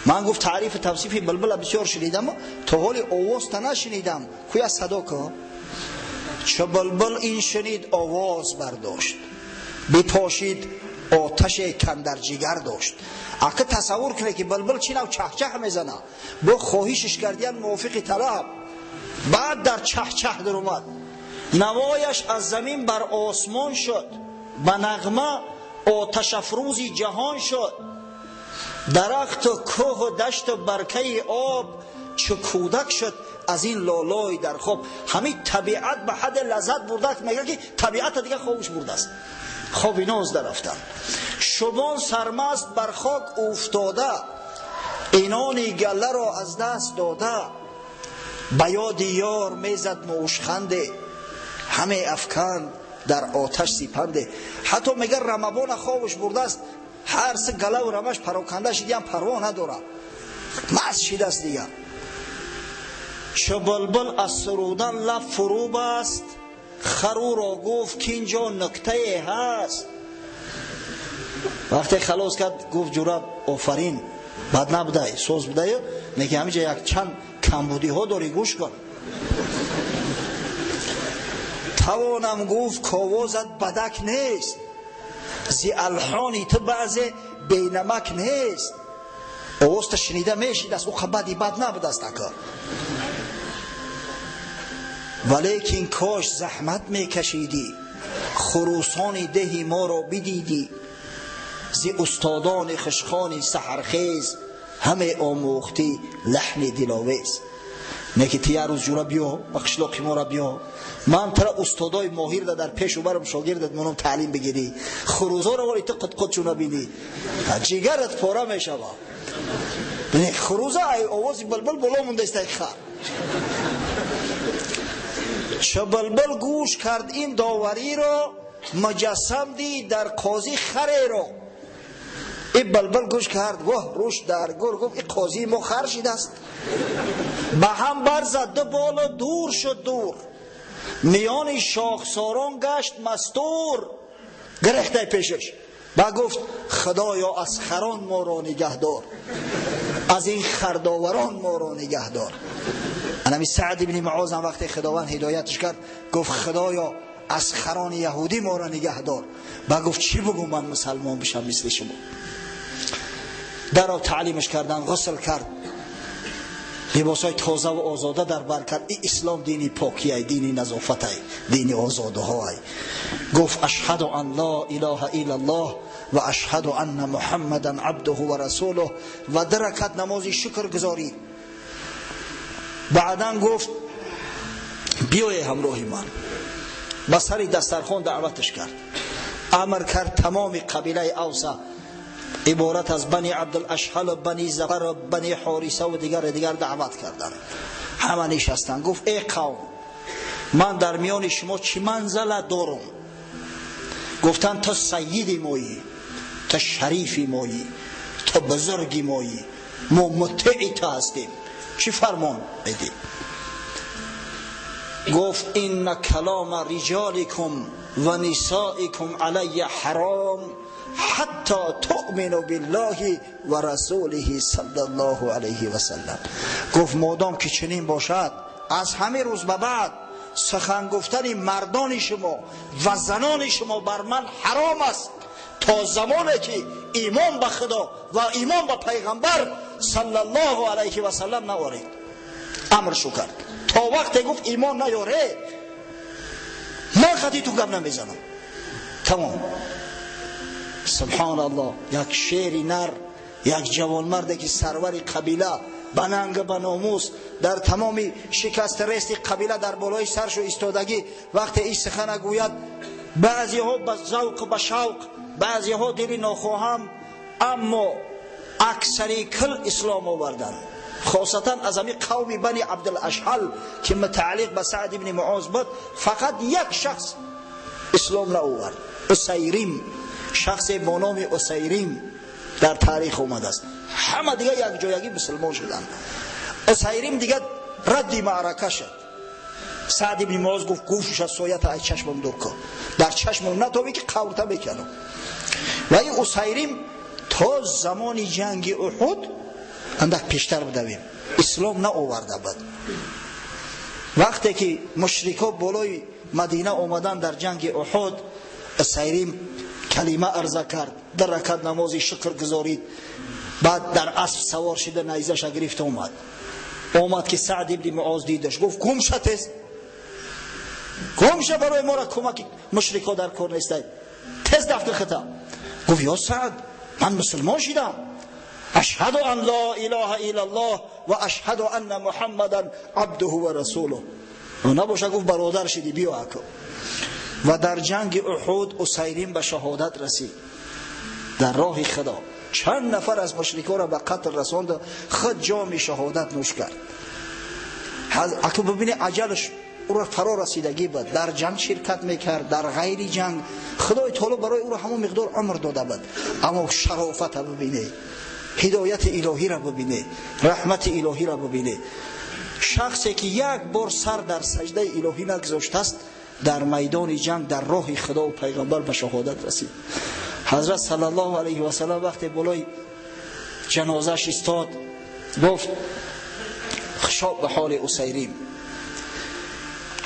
Speaker 1: Ман гуфт таърифу тавсифи булбула бисёр шунидам, то ҳоли овозта нашунидам, куя садо кун. Чу булбул ин шунид овоз бардошт, бипошид оташе кандар ҷигар дошт. Ака тасаввур кунед ки булбул чӣ нав чахчах мезана, бо хоҳишиш кардиян мувофиқи талаб. Баъд дар чахчах даромад, навояш аз замин бар осмон шуд, ба нағма оташафрӯзи ҷаҳон шуд. Дарахту кӯҳу дашту баркаи об чу кӯдак шуд аз ин лолой дар хоб. Ҳамин табиат ба ҳадде лаззат бурдааст, мегӯяд ки табиата дига хобуш бурдааст, хоби ноз дарафтан. Шубон сармаст бар хок уфтода, инони галларо аз даст дода. Ба ёди ёр мезад мушханде, ҳаме афканд дар оташ сипанде. Ҳатто мегӯяд рамабона хобуш бурдааст, ҳар се галаву рамаш пароканда шидиам парво надорад, маст шидааст дигар. Чу булбул аз сурудан лаб фурӯ баст, хар ӯро гуфт ки инҷо нуктае ҳаст. Вақте халос кард гуфт ҷура офарин, бад набудай, соз будаю, лекин ҳаминҷа як чанд камбудиҳо дорӣ, гӯш кун. Тавонам гуфт ковозат бадак нест, зи алҳони ту баъзе бенамак нест. Овозта шунида мешидаст, ӯ бади бад набудаст ака. Валекин кош заҳмат мекашидӣ, хурусони деҳи моро бидидӣ. Зи устодони хушхони саҳархез, ҳаме омӯхтӣ лаҳни диловез. Не ки ту як рӯз ҷура биё, ба қишлоқи мора биё, ман тара устодои моҳирда дар пешу барам шогирдат монам таълим бигирӣ. Хурузоро вали ту қутқут набинӣ, ҷигарат пора мешава. Хуруза ай овози булбул боло мондаист ай хар. Чо булбул гӯш кард ин довариро, муҷассам дид дар қозӣ хареро. Ин булбул гӯш кард, воҳ рӯш дар гур, гуфт ин қозии мо хар шидаст. Ба ҳам барзад ду боло дур шуд дур, миёни шохсорон гашт мастур. Гирехтай пешаш ба гуфт худоё аз харон моро нигаҳдор, аз ин хардоварон моро нигаҳдор. Анами Саъд ибни Муоз ҳам вақте Худованд ҳидоятш кард гуфт худоё аз харони яҳудӣ моро нигаҳдор. Ба гуфт чӣ бугум ман мусалмон бишам мисли шумо. Даро таълимаш кардан, ғусл кард, либосҳои тоза ва озода дар бар кард. Ин ислом дини покиай, дини назофатай, дини озодаҳоай. Гуфт ашҳаду ан ла илаҳа иллаллоҳ ва ашҳаду анна муҳаммадан абдуҳу ва расулуҳ. Ва ду ракат намози шукр гузорид. Баъдан гуфт биёе ҳамроҳи ман. Ба сари дастархон даъваташ кард, амр кард тамоми қабилаи Авса иборат аз Бани Абдулашҳал, Бани Зафар, Бани Ҳориса ва дигар даъват карданд. Ҳама нишастанд. Гуфт эй қавм, ман дар миёни шумо чӣ манзалат дорам? Гуфтанд ту сайиди моӣ, ту шарифи моӣ, ту бузурги моӣ, мо мутеи ту ҳастем, чӣ фармон медӣ? Гуфт инна калома риҷоликум ва нисоикум алайя ҳаром ҳатто туъмину биллаҳи ва расулиҳи саллаллоҳу алайҳи васаллам. Гуфт модом ки чунин бошад, аз ҳамин рӯз ба баъд сухан гуфтани мардони шумо ва занони шумо бар ман ҳаром аст то замоне ки имон ба Худо ва имон ба пайғамбар саллаллоҳу алайҳи васаллам наоред. Амршу кард то вақте гуфт имон наёре ман хати ту гап намезанам. Тамом. Субҳоналлоҳ, як шери нар, як ҷавонмарде ки сарвари қабила, ба нанг ба номус, дар тамоми шикасти рести қабила дар болои саршу истодагӣ, вақте ин сухана гӯяд, баъзеҳо ба завқ ба шавқ, баъзеҳо дили нохоҳам, аммо аксари кул ислом оварданд. Хосатан аз ҳамин қавми Бани Абдулашҳал ки мутааллиқ ба Саъд ибни Муоз буд, фақат як шахс ислом наовард, Усайрим. Шахсе бо номи Усайрим дар таърих омадааст. Ҳама дига якҷоягӣ мусулмон шуданд. Усайрим дига радди маърака шуд. Саъд ибни Муоз гуфт гӯшуша соята аз чашмам дур кун, дар чашмам натобӣ ки қаврта мекунам. Ва ин Усайрим то замони ҷанги Уҳуд андак пештар будавем, ислом наоварда буд. Вақте ки мушрикҳо болои Мадина омадан дар ҷанги Уҳуд, Усайрим калима арза кард, дар ракат намози шукр гузорид, баъд дар асп савор шида найзаша гирифта омад. Омад ки Саъд ибни Муоз дидаш, гуфт гум ша тез, гум ша, барои мора кӯмаки мушрикҳо дар кор нестай, тез дафтар хита. Гуфт ё Саъд, ман мусулмон шидам, ашҳаду ан ла илаҳа иллаллоҳ ва ашҳаду анна муҳаммадан абдуҳу ва расулуҳ. Набоша, гуфт бародар шидӣ, биё ако. Ва дар ҷанги Уҳуд Усайрим ба шаҳодат расид дар роҳи Худо. Чанд нафар аз мушрикҳоро ба қатл расонд, худ ҷоми шаҳодат нӯш кард. Ако бибини аҷалаш ӯро фаро расидагӣ буд, дар ҷанг ширкат мекард, дар ғайри ҷанг. Худои таоло барои ӯро ҳамон миқдор умр дода буд, аммо шарофата бибине, ҳидояти илоҳиро бибине, раҳмати илоҳиро бибине. Шахсе ки як бор сар дар саҷдаи илоҳӣ нагузоштааст, дар майдони ҷанг дар роҳи Худо ва пайғамбар ба шаҳодат расид. Ҳазрат саллаллоҳу алайҳи васаллам вақте болои ҷанозааш истод, гуфт хушоб ба ҳоли Усайрим.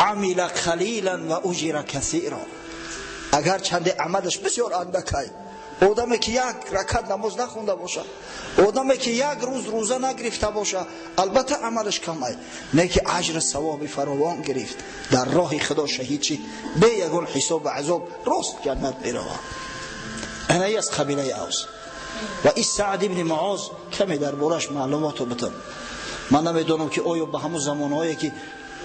Speaker 1: عمل قلیلا و اجر کثیرا. اگر چند عملش بسیار اندکای، одаме ки як ракат намоз нахонда боша, одаме ки як рӯз рӯза нагирифта боша, албатта амалаш камай, не ки аҷр савоби фаровон гирифт, дар роҳи Худо шаҳид шид, бе ягон ҳисоб азоб рост ҷаннат меравад. Ана аз қабилаи Авс. Ва ин Саъд ибни Муоз каме дар бораш маълумотро битам. Ман намедонам ки оё ба ҳамон замонҳое ки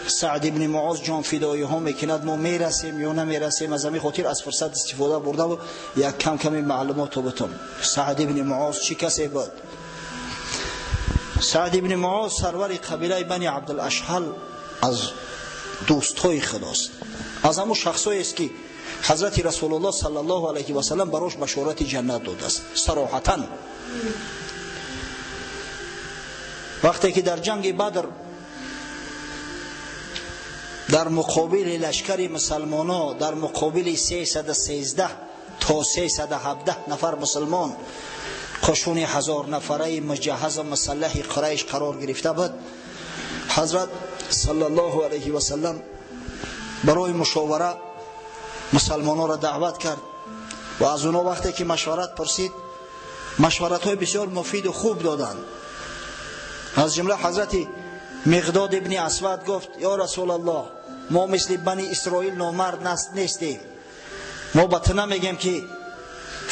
Speaker 1: Саъд ибни Муоз ҷон фидоиҳо мекунад мо мерасем ё намерасем. Аз ҳамин хотир аз фурсат истифода бурдаву як кам ками маълумотро битам. Саъд ибни Муоз чӣ касе буд? Саъд ибни Муоз сарвари қабилаи Бани Абдулашҳал, аз дӯстҳои Худост, аз ҳамон шахсҳоест ки ҳазрати Расулуллоҳ саллаллоҳу алайҳи васаллам барош башорати ҷаннат додааст сароҳатан. Вақте ки дар ҷанги Бадр дар муқобили лашкари мусалмоно, дар муқобили 313 то 317 нафар мусалмон, қушуни 1000 нафараи муҷаҳҳазу мусаллаҳи Қурайш қарор гирифта буд, ҳазрат саллаллоҳу алайҳи васаллам барои мушовара мусалмононро даъват кард ва аз онҳо вақте ки машварат пурсид, машваратҳои бисёр муфиду хуб доданд. Аз ҷумла ҳазрати Миқдод ибни Асвад гуфт: ё Расулаллоҳ, мо мисли Бани Исроил номард нестем. Мо ба ту намегем ки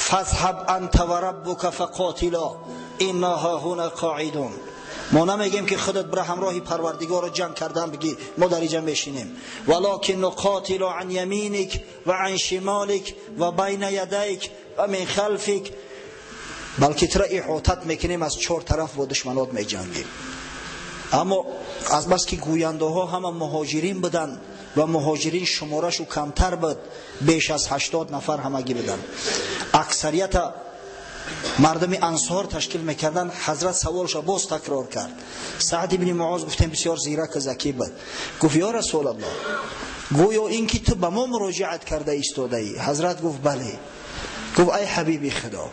Speaker 1: фазҳаб анта ва раббука фақотила инна ҳаҳуна қоидун. Мо намегем ки худат бира ҳамроҳи Парвардигорро ҷанг кардан бигӣ, мо дар инҷа мешинем. Валокин нуқотилу ан яминик ва ан шимолик ва байна ядайк ва мин халфик, балки тура иҳотат мекунем, аз чор тараф бо душманот меҷангем. Аммо аз бас ки гӯяндаҳо ҳама муҳоҷирин буданд ва муҳоҷирин шуморашу камтар буд, беш аз 80 нафар ҳамагӣ буданд, аксарията мардуми ансор ташкил мекарданд. Ҳазрат саволша боз такрор кард. Саъд ибни Муоз, гуфтем, бисёр зираку закӣ буд, гуфт: ё Расулаллоҳ, гӯё ин ки ту ба мо муроҷиат карда истодаӣ. Ҳазрат гуфт: бале. Гуфт: ай ҳабиби Худо,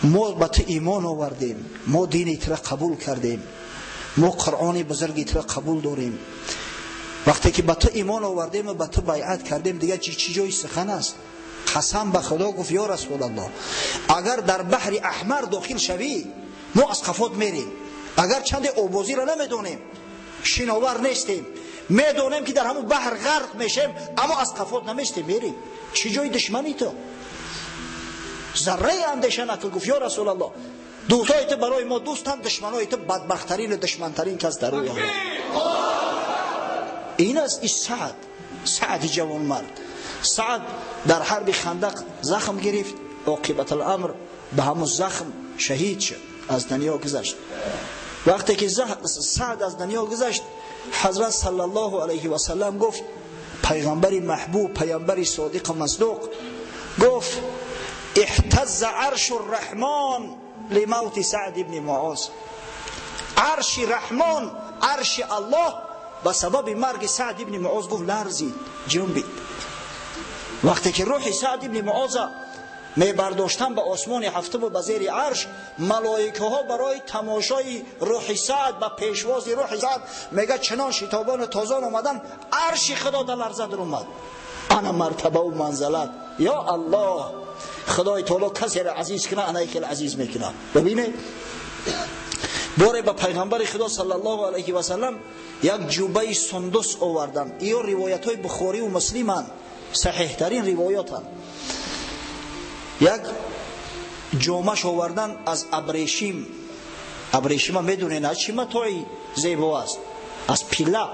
Speaker 1: мо ба ту имон овардем, мо дини тура қабул кардем, мо Қуръони бузурги тура қабул дорем. Вақте ки ба ту имон овардем ва ба ту байъат кардем, дигар чӣ ҷои сухан аст? Қасам ба Худо, гуфт, ё Расулаллоҳ, агар дар баҳри Аҳмар дохил шавӣ, мо аз қафот мерем. Агар чанде обозиро намедонем, шиновар нестем, медонем ки дар ҳамон баҳр ғарқ мешем, аммо аз қафот наместем, мерем. Чӣ ҷои душмани ту? Зарраи андеша накун. Гуфт: ё Расулаллоҳ, дӯстои ту барои мо дӯстанд, душманои ту бадбахттарину душмантарин кас дар рӯи ҳаво. Ин аст ин Саъд, Саъди ҷавонмард. Саъд дар ҳарби Хандақ захм гирифт, оқибат аламр ба ҳамон захм шаҳид шуд, аз дунё гузашт. Вақте ки Саъд аз дунё гузашт, ҳазрат саллаллоҳу алайҳи васаллам гуфт, пайғамбари маҳбуб, пайғамбари содиқу масдуқ гуфт: اهتز عرش الرحمن لموت سعد ابن معاذ. عرش رحمان، عرش الله ба сабаби марги Саъд ибни Муоз, гуфт, ларзид, ҷунбид. Вақте ки рӯҳи Саъд ибни Муоза мебардоштан ба осмони ҳафтуму ба зери арш, малоикаҳо барои тамошои рӯҳи Саъд, ба пешвози рӯҳи Саъд, мега, чунон шитобону тозон омадан, арши Худо дар ларза даромад. Ана мартабаву манзалат. Ё Аллоҳ, Худои таоло касеро азиз куна, анаи хеле азиз мекунад. Бибинед, боре ба пайғамбари Худо саллаллоҳу алайҳи васаллам як ҷубаи сундус оварданд. Иё ривоятҳои Бухориву Муслиманд, саҳиҳтарин ривоятанд. Як ҷомаш овардан аз абрешим. Абрешима медонед, аз чӣ матои зебо аст? Аз пила.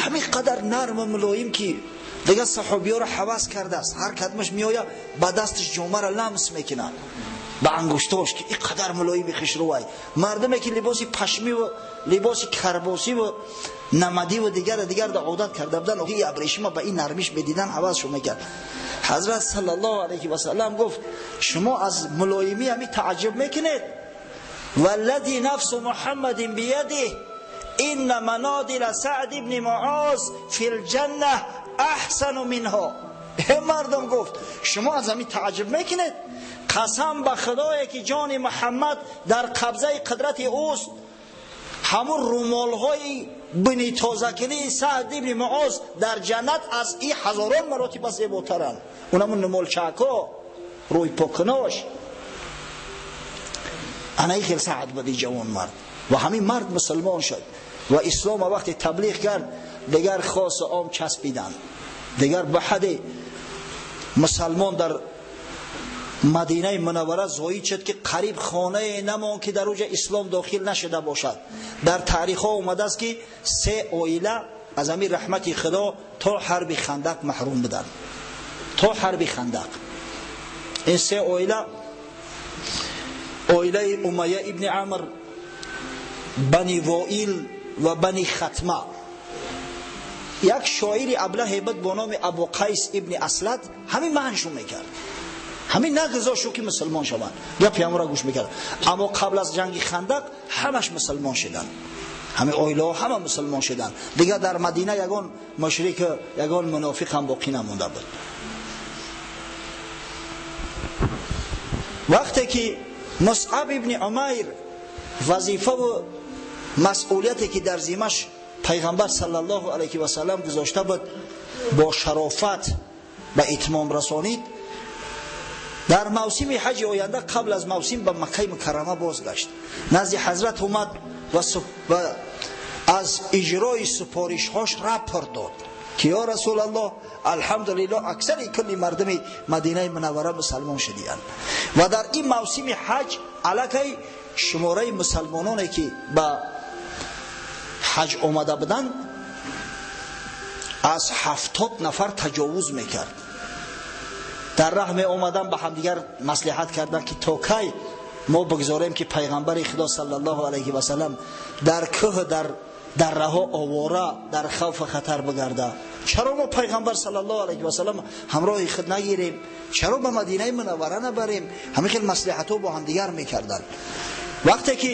Speaker 1: Ҳамин қадар нарму мулоим ки дигар саҳобиёро ҳавас кардааст. Ҳар кадмаш меоя, ба дасташ ҷомаро ламс мекунад ба ангуштош, ки ин қадар мулоими хушрӯвай. Мардуме ки либоси пашмиву либоси карбосиву намадиву дигар дигар да одат карда буданд, ин абрешима ба ин нармиш медидан, ҳавасшо мекард. Ҳазрат саллаллоҳу алайҳи васаллам гуфт: шумо аз мулоимӣ ҳами тааҷҷуб мекунед? Валлади нафсу Муҳаммадин биядиҳ инна манодила Саъд ибни Муоз фил ҷанна аҳсану минҳо. Э мардум, гуфт, шумо аз ҳамин тааҷҷуб мекунед? Қасам ба Худое ки ҷони Муҳаммад дар қабзаи қудрати ӯст, ҳамун румолҳои бини тозакунии Саъд ибни Муоз дар ҷаннат аз ин ҳазорон маротиба зеботаранд. Унамун намолчако рӯй покунош. Ана ин хел Саъд буд, ин ҷавон мард. Ва ҳамин мард мусулмон шуд ва ислом вақте таблиғ кард, дигар хос ом часпиданд. Дигар ба ҳадди мусалмон дар Мадинаи Мунаввара зоид шуд, ки қариб хонае намонд, ки дар уҷа ислом дохил нашуда бошад. Дар таърихҳо омадааст, ки се оила аз ҳамин раҳмати Худо то ҳарби Хандақ маҳрум буданд. То ҳарби Хандақ. Ин се оила: оилаи Умайя ибни Амр, Бани Воил ва Бани Хатма. Як шоири аблаҳе буд бо номи Абу Қайс ибни Аслад, ҳамин маҳншон мекард, ҳамин нагузошт, ки мусулмон шаванд. Гапи ҳамонро гӯш мекард. Аммо қабл аз ҷанги Хандақ ҳамаш мусулмон шуданд, ҳамин оилаҳо ҳама мусулмон шуданд. Дигар дар Мадина ягон мушрик, ягон мунофиқ ҳам боқӣ намонда буд. Вақте ки Мусъаб ибни Умайр вазифаву масъулияте, ки дар зимаш пайғамбар саллаллоҳу алайҳи васаллам гузошта буд, бо шарофат ба итмом расонид, дар мавсими ҳаҷи оянда қабл аз мавсим ба Маккаи Мукаррама бозгашт. Назди ҳазрат омад ва аз иҷрои супоришҳош рапорт дод, ки ё Расулаллоҳ, алҳамдулиллоҳ, аксари кулли мардуми Мадинаи Мунаввара мусалмон шудиянд. Ва дар ин мавсими ҳаҷ аллакай шумораи мусалмононе, ки ба ҳаҷ омада буданд, аз 70 нафар таҷовуз мекард. Дар раҳ меомадан, ба ҳамдигар маслиҳат карданд, ки то кай мо бигзорем, ки пайғамбари Худо саллаллоҳу алайҳи васаллам дар кӯҳ, дар дарраҳо овора, дар хавфу хатар бигарда? Чаро мо пайғамбар саллаллоҳу алайҳи васаллам ҳамроҳи худ нагирем? Чаро ба Мадинаи Мунаввара набарем? Ҳамин хел маслиҳатҳо бо ҳамдигар мекарданд. Вақте ки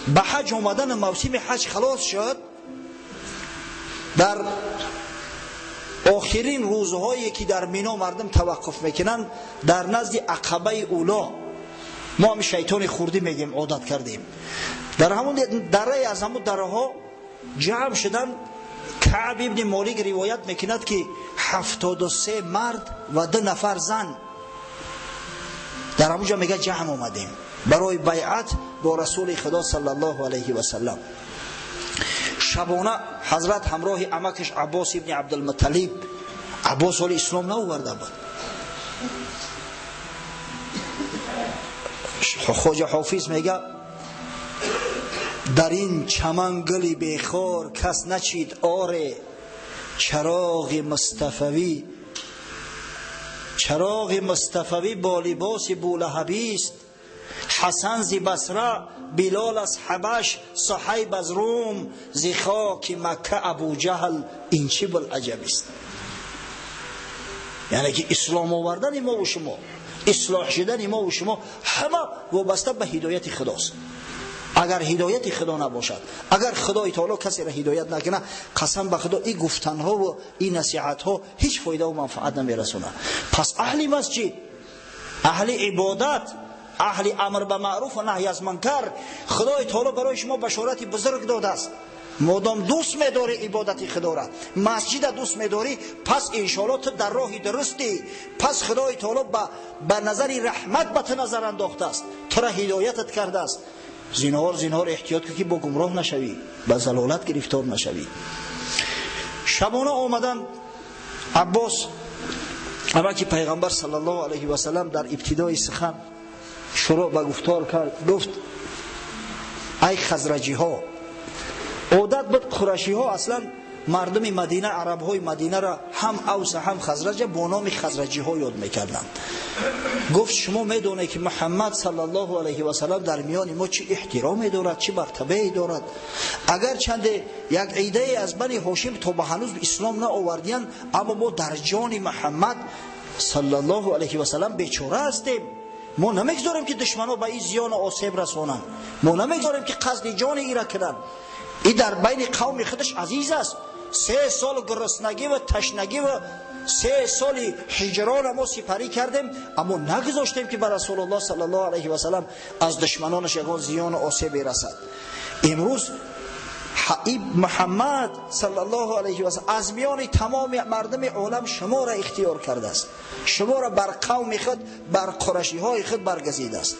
Speaker 1: ба ҳаҷ омадан мавсими ҳаҷ халос шуд, дар охирин рӯзҳое, ки дар Мино мардум таваққуф мекунанд, дар назди Ақабаи Уло, мо ҳами шайтони хурдӣ мегем, одат кардем, дар ҳамун дарае аз ҳамун дараҳо ҷамъ шуданд. Каъб ибни Молик ривоят мекунад, ки 73 мард ва 2 нафар зан дар ҳамунҷо, мега, ҷамъ омадем барои байъат бо Расули Худо саллаллоҳу алайҳи васаллам. Шабона ҳазрат ҳамроҳи амакаш Аббос ибни Абдулмуталиб, Аббос ҳоли ислом наоварда буд. Хоҷа Ҳофиз мега: дар ин чаман гули бехор кас начид, оре чароғи мустафавӣ, чароғи мустафавӣ бо либоси булаҳабист. Ҳасан зи Басра, Билол аз Ҳабаш, Суҳайб аз Рум, зи хоки Макка Абуҷаҳл, ин чӣ булаҷабист? Яъне ки ислом овардани мову шумо, ислоҳ шудани мову шумо ҳама вобаста ба ҳидояти Худост. Агар ҳидояти Худо набошад, агар Худои Таоло касеро ҳидоят накунад, қасам ба Худо, ин гуфтанҳову ин насиҳатҳо ҳеҷ фоидаву манфаат намерасонад. Пас аҳли масҷид, аҳли ибодат, аҳли амр ба маъруф ва наҳй аз мункар, Худои Таоло барои шумо башорати бузург додааст. Модом дӯст медорӣ ибодати Худоро, масҷида дӯст медорӣ, пас иншоалло ту дар роҳи дурустӣ. Пас Худои Таоло ба назари раҳмат ба ту назар андохтааст, тура ҳидоятат кардааст. Зинҳор, зинҳор эҳтиёт кун, ки бо гумроҳ нашавӣ, ба залолат гирифтор нашавӣ. Шабона омадан Аббос, амаки пайғамбар саллаллоҳу алайҳи васаллам, дар ибтидои сухан шурӯъ ба гуфтор кард. Гуфт: ай хазраҷиҳо! Одат буд, қурашиҳо аслан мардуми Мадина, арабҳои Мадинаро, ҳам Авса, ҳам Хазраҷа, бо номи хазраҷиҳо ёд мекарданд. Гуфт: шумо медонед, ки Муҳаммад саллаллоҳу алайҳи васаллам дар миёни мо чӣ эҳтироме дорад, чӣ мартабае дорад. Агарчанде як идае аз Бани Ҳошим то ба ҳанӯз ислом наовардиянд, аммо мо дар ҷони Муҳаммад саллаллоҳу алайҳи васаллам бечора ҳастем. Мо намегузорем, ки душманҳо ба ин зиёну осеб расонанд. Мо намегузорем, ки қасди ҷони ира кунанд. И дар байни қавми худаш азиз аст. 3 сол гуруснагӣ ва ташнагӣ ва 3 соли ҳиҷрона мо сипарӣ кардем, аммо нагузоштем, ки ба Расулуллоҳ саллаллоҳу алайҳи васаллам аз душманонаш ягон зиёну осебе расад. Имрӯз Муҳаммад саллаллоҳу алайҳи васаллам аз миёни тамоми мардуми олам шуморо ихтиёр кардааст, шуморо бар қавми худ, бар қурашиҳои худ баргазидааст.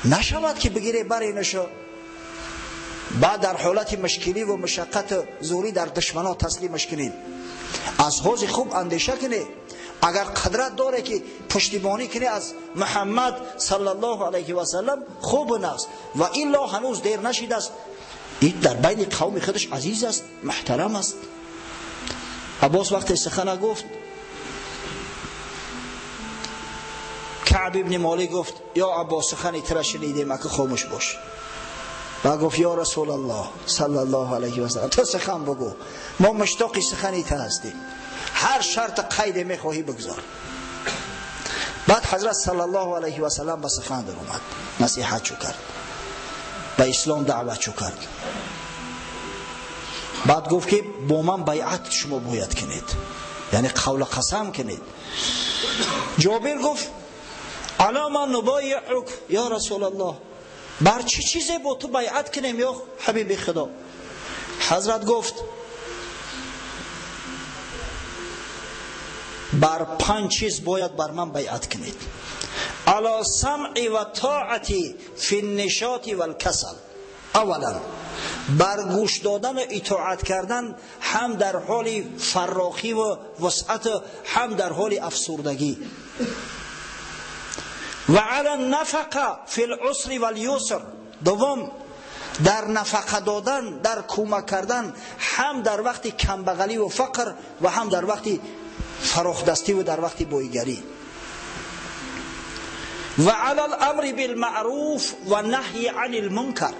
Speaker 1: Нашавад ки бигире баринашо, баъд дар ҳолати мушкилӣ ва мушаққату зӯрӣ дар душманон таслимаш кунед. Аз ҳози хуб андеша кунед, агар қудрат доре ки пуштибонӣ кунед аз Муҳаммад саллаллоҳу алайҳи васаллам, хуб аст, ва илло ҳанӯз дер нашидааст. Ин дар байни қавми худаш азиз аст, муҳтарам аст. Аббос вақте сухана гуфт, Каъб ибни Молик гуфт: ё Аббос, сухани тура шунидем, ака хомӯш бош. Ва гуфт: ё Расулаллоҳ саллаллоҳу алайҳи васаллам, ту сухан бигӯ, мо муштоқи сухани ту ҳастем, ҳар шарт қайде мехоҳӣ бигзор. Баъд ҳазрат саллаллоҳу алайҳи васаллам ба сухан даромад, насиҳат чу кард, ба ислом даъват чу кард. Баъд гуфт ки бо ман байъат шумо бояд кунед, яъне қавла қасам кунед. Ҷобир гуфт: ала ма нубайиук ё Расулаллоҳ, бар чӣ чизе бо ту байъат кунем ё ҳабиби Худо? Ҳазрат гуфт: бар панҷ чиз бояд бар ман байъат кунед. Ала самъи ва тоати фи ннишоти валкасал. Аввалан бар гӯш додан ва итоат кардан ҳам дар ҳоли фаррохӣ ва вусъат, ҳам дар ҳоли афсурдагӣ. Ва ала нафақа фи лусри валюср. Дуввум, дар нафақа додан, дар кӯмак кардан ҳам дар вақти камбағалӣ ва фақр ва ҳам дар вақти фарохдастӣ ва дар вақти бойгарӣ. Ва ала ламри билмаъруф ва наҳйи ани лмункар.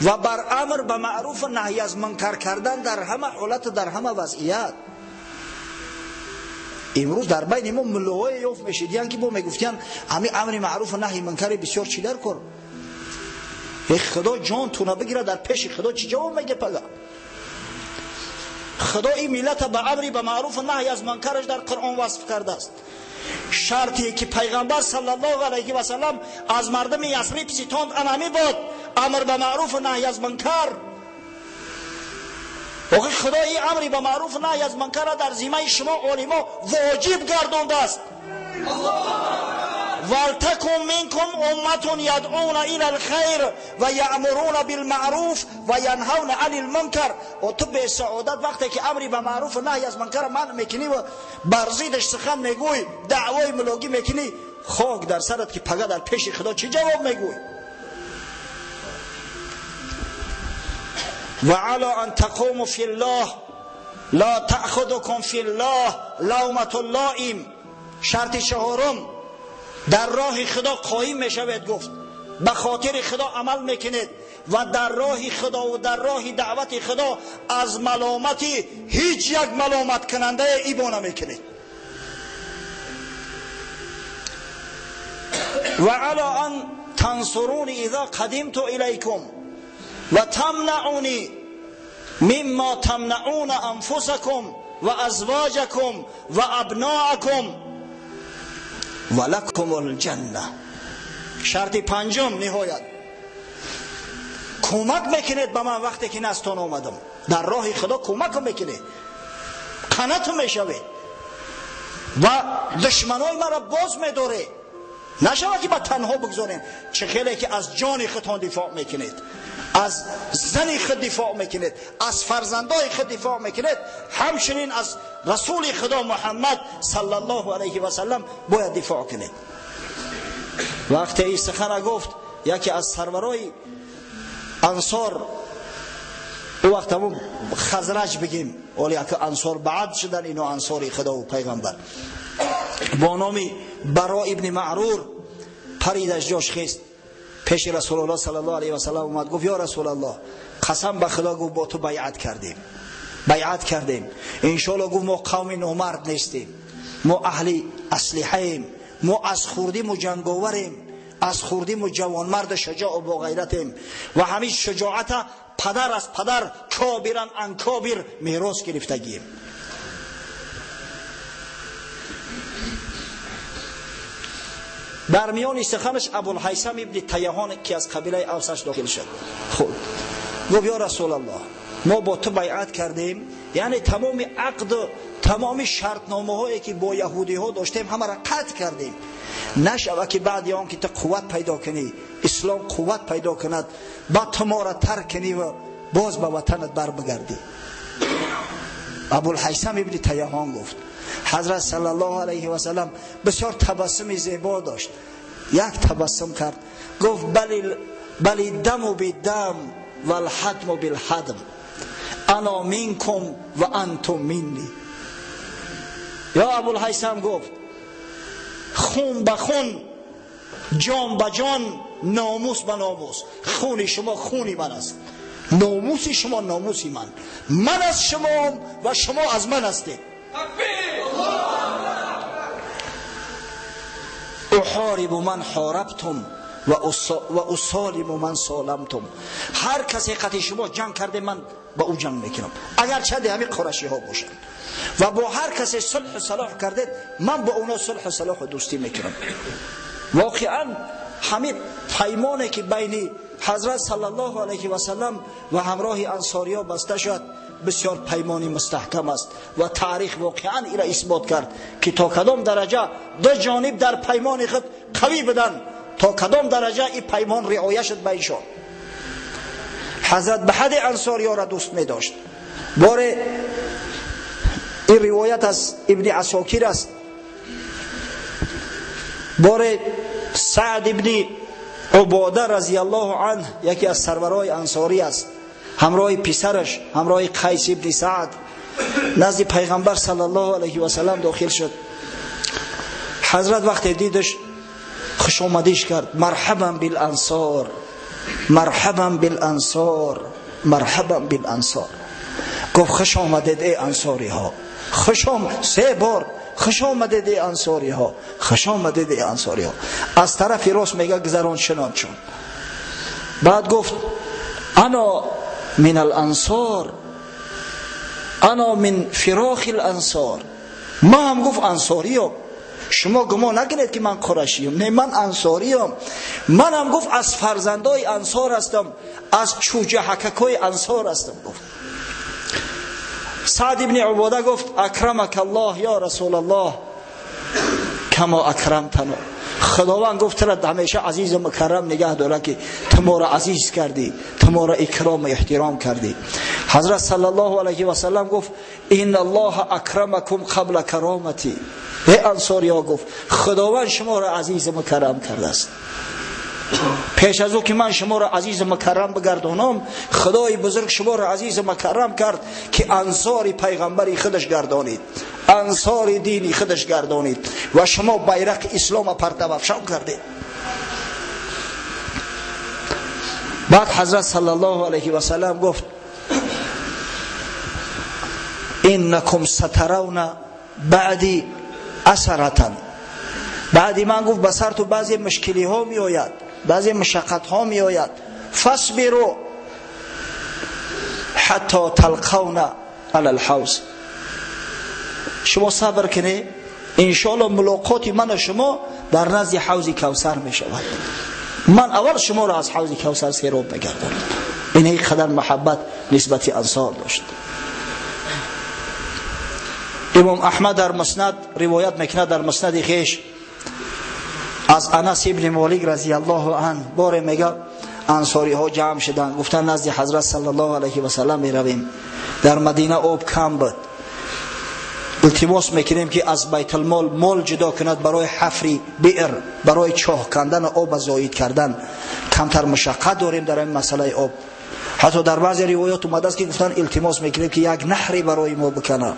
Speaker 1: Ва бар амр ба маъруф ва наҳй аз мункар кардан дар ҳама ҳолат ва дар ҳама вазъият. Имрӯз дар байни мо муллоҳое ёфт мешидиянд ки бо мегуфтиянд ҳамин амри маъруф ва наҳйи мункаре бисёр чӣ дар кор? Э Худо ҷон туна бигирад, дар пеши Худо чӣ ҷавоб меге пага? Худо ин миллата ба амри ба маъруф ва наҳй аз мункараш дар Қуръон васф кардааст. Шарте ки пайғамбар саллаллоҳу алайҳи васаллам аз мардуми Ясриб ситонд анами буд: амр ба маъруф ва наҳй аз мункар. Охи Худо ин амри ба маъруф ва наҳй аз мункарро дар зиммаи шумо олимо воҷиб гардондааст. ولتكن منكم أمة يدعون إلى الخير ويأمرون بالمعروف وينهون عن المنكر. و تو به سعادت وقتی که امری به معروف و نهی از منکر منع میکنی و بر ضدش سخن میگوی، دعوای ملاگی میکنی، خاک در سرت که پگه در پیش خدا چی جواب میگوی؟ و علی ان تقوموا فی الله لا تأخذكم فی الله لومة لائم. شرط چهارم، در راه خدا قایم میشوید. گفت به خاطر خدا عمل میکنید و در راه خدا و در راه دعوت خدا از ملامت هیچ یک ملامت کننده ایبا نمیکنید. و علی ان تنصرونی اذا قدمت الیکم و تمنعونی مما تمنعون انفسکم و ازواجکم و ابناءکم و لکم الجنه. شرط پنجم، نهایت کمک میکنید به من وقتی که نستان آمدم، در راه خدا کمک میکنید، قنات میشوید و دشمنای مرا باز میداره. نشود که با تنها بگذاریم. چه خیلی که از جان خودتان دفاع میکنید، از زن خود دفاع میکنید، از فرزندای خود دفاع میکنید، همچنین از رسول خدا محمد صلی الله علیه و سلم باید دفاع کنید. وقتی این سخن گفت، یکی از سرورای انصار، او وقت همون خزرج بگیم، ولی که انصار بعد شدن اینو انصاری خدا و پیغمبر، با نام برا ابن معرور پرید از جاش خیست پیش رسول الله صلی الله علیه و سلم اومد، گفت یا رسول الله قسم به خدا، گفت با تو بیعت کردیم، بیعت کردیم، انشالله گفت ما قوم نامرد نیستیم، ما اهل اسلحه ایم، ما از خوردیم و جنگاوریم، از خوردیم و جوانمرد شجاع و با غیرتیم و همین شجاعت پدر از پدر کابرن ان کابر میراث گرفتگیم. Дар миёни суханаш Абулҳайсам ибни Тайҳон ки аз қабилаи Авсаш дохил шуд. Худ гуфт: ё Расулаллоҳ, мо бо ту байъат кардем, яъне тамоми ақду тамоми шартномаҳое ки бо яҳудиҳо доштем ҳамаро қатъ кардем. Нашава ки баъди он ки ту қувват пайдо кунӣ, ислом қувват пайдо кунад, баъд ту моро тарк кунӣ ва боз ба ватанат барбигардӣ. Абулҳайсам ибни Тайҳон гуфт. Ҳазрат саллаллоҳу алайҳи васаллам бисёр табассуми зебо дошт. Як табассум кард, гуфт: бали даму бидам валҳадму билҳадм, ана минкум ва антум минни. Ё Абулҳайсам гуфт: хун ба хун, ҷон ба ҷон, номус ба номус. Хуни шумо хуни ман аст, номуси шумо номуси ман. Ман аз шумоам ва шумо аз ман ҳастед. Уҳорибу ман ҳорабтум ва усолиму ман соламтум. Ҳар касе қати шумо ҷанг карде, ман ба ӯ ҷанг мекунам, агарчанде ҳамин қурашиҳо бошанд. Ва бо ҳар касе сулҳу салоҳ кардед, ман бо онҳо сулҳу салоҳу дӯстӣ мекунам. Воқеан ҳамин паймоне ки байни ҳазрат саллаллоҳу алайҳи васаллам ва ҳамроҳи ансориҳо баста шуд, бисёр паймони мустаҳкам аст ва таърих воқеан инро исбот кард ки то кадом дараҷа ду ҷониб дар паймони худ қавӣ буданд, то кадом дараҷа ин паймон риоя шуд байншон. Ҳазрат ба ҳадди ансориёро дӯст медошт. Боре ин ривоят аз ибни Асокир аст. Боре Саъд ибни Убода разияллоҳу анҳ, яке аз сарварои ансорӣ аст, ҳамроҳи писараш, ҳамроҳи Қайс ибни Саъд назди пайғамбар саллаллоҳу алайҳи васаллам дохил шуд. Ҳазрат вақте дидаш хушомадиш кард: марҳабан билансор, марҳабан билансор, марҳабан билансор. Гуфт: хуш омадед эй ансориҳо, се бор хуш омадед эй ансориҳо, хуш омадед эй ансориҳо. Аз тарафи рост мега гузарон шинон чун. Баъд гуфт: ана мин алансор, ана мин фирохи алансор. Ман ҳам гуфт ансориём, шумо гумон накунед ки ман қурашиям, не, ман ансориям. Манам гуфт аз фарзандои ансор ҳастам, аз чӯҷаҳакакҳои ансор ҳастам. Гуфт Саъд ибни Убода гуфт: акрамак аллоҳ ё расулаллоҳ кама акрамтано. Худованд гуфт туро ҳамеша азизу мукаррам нигаҳ дорад ки ту моро азиз кардӣ, ту моро икрому эҳтиром кардӣ. Ҳазрат саллаллоҳу алайҳи васаллам гуфт: инна аллоҳа акрамакум қабла каромати. Эй ансориҳо, гуфт, худованд шуморо азизу мукаррам кардааст. Пеш аз ӯ ки ман шуморо азизу мукаррам бигардонам, худои бузург шуморо азизу мукаррам кард ки ансори пайғамбари худаш гардонид, ансори дини худаш гардонид ва шумо байрақи ислома партавафшон кардед. Баъд ҳазрат саллаллоҳу алайҳи васаллам гуфт: иннакум сатаравна баъди асаратан. Баъди ман гуфт ба сарту баъзе мушкилиҳо меояд, баъзе мушаққатҳо меояд. Фасбиру ҳатто талқавна ала лҳавз. Шумо сабр кунед, иншоалло мулоқоти ману шумо дар назди ҳавзи Кавсар мешавад. Ман аввал шуморо аз ҳавзи Кавсар сероб мегардонам. Ин ин қадар муҳаббат нисбати ансор дошт. Имом Аҳмад дар Муснад ривоят мекунад, дар Муснади хеш аз Анас ибни Молик разияллоҳу анҳ, боре мега ансориҳо ҷамъ шуданд, гуфтанд назди ҳазрат саллаллоҳу алайҳи васаллам меравем, дар Мадина об кам буд, илтимос мекунем ки аз байтулмол мол ҷудо кунад барои ҳафри биър, барои чоҳ кандан ва об зоид кардан. Камтар мушаққат дорем дар ин масъалаи об. Ҳатто дар баъзе ривоят омадааст ки гуфтанд илтимос мекунем ки як наҳре барои мо бикана.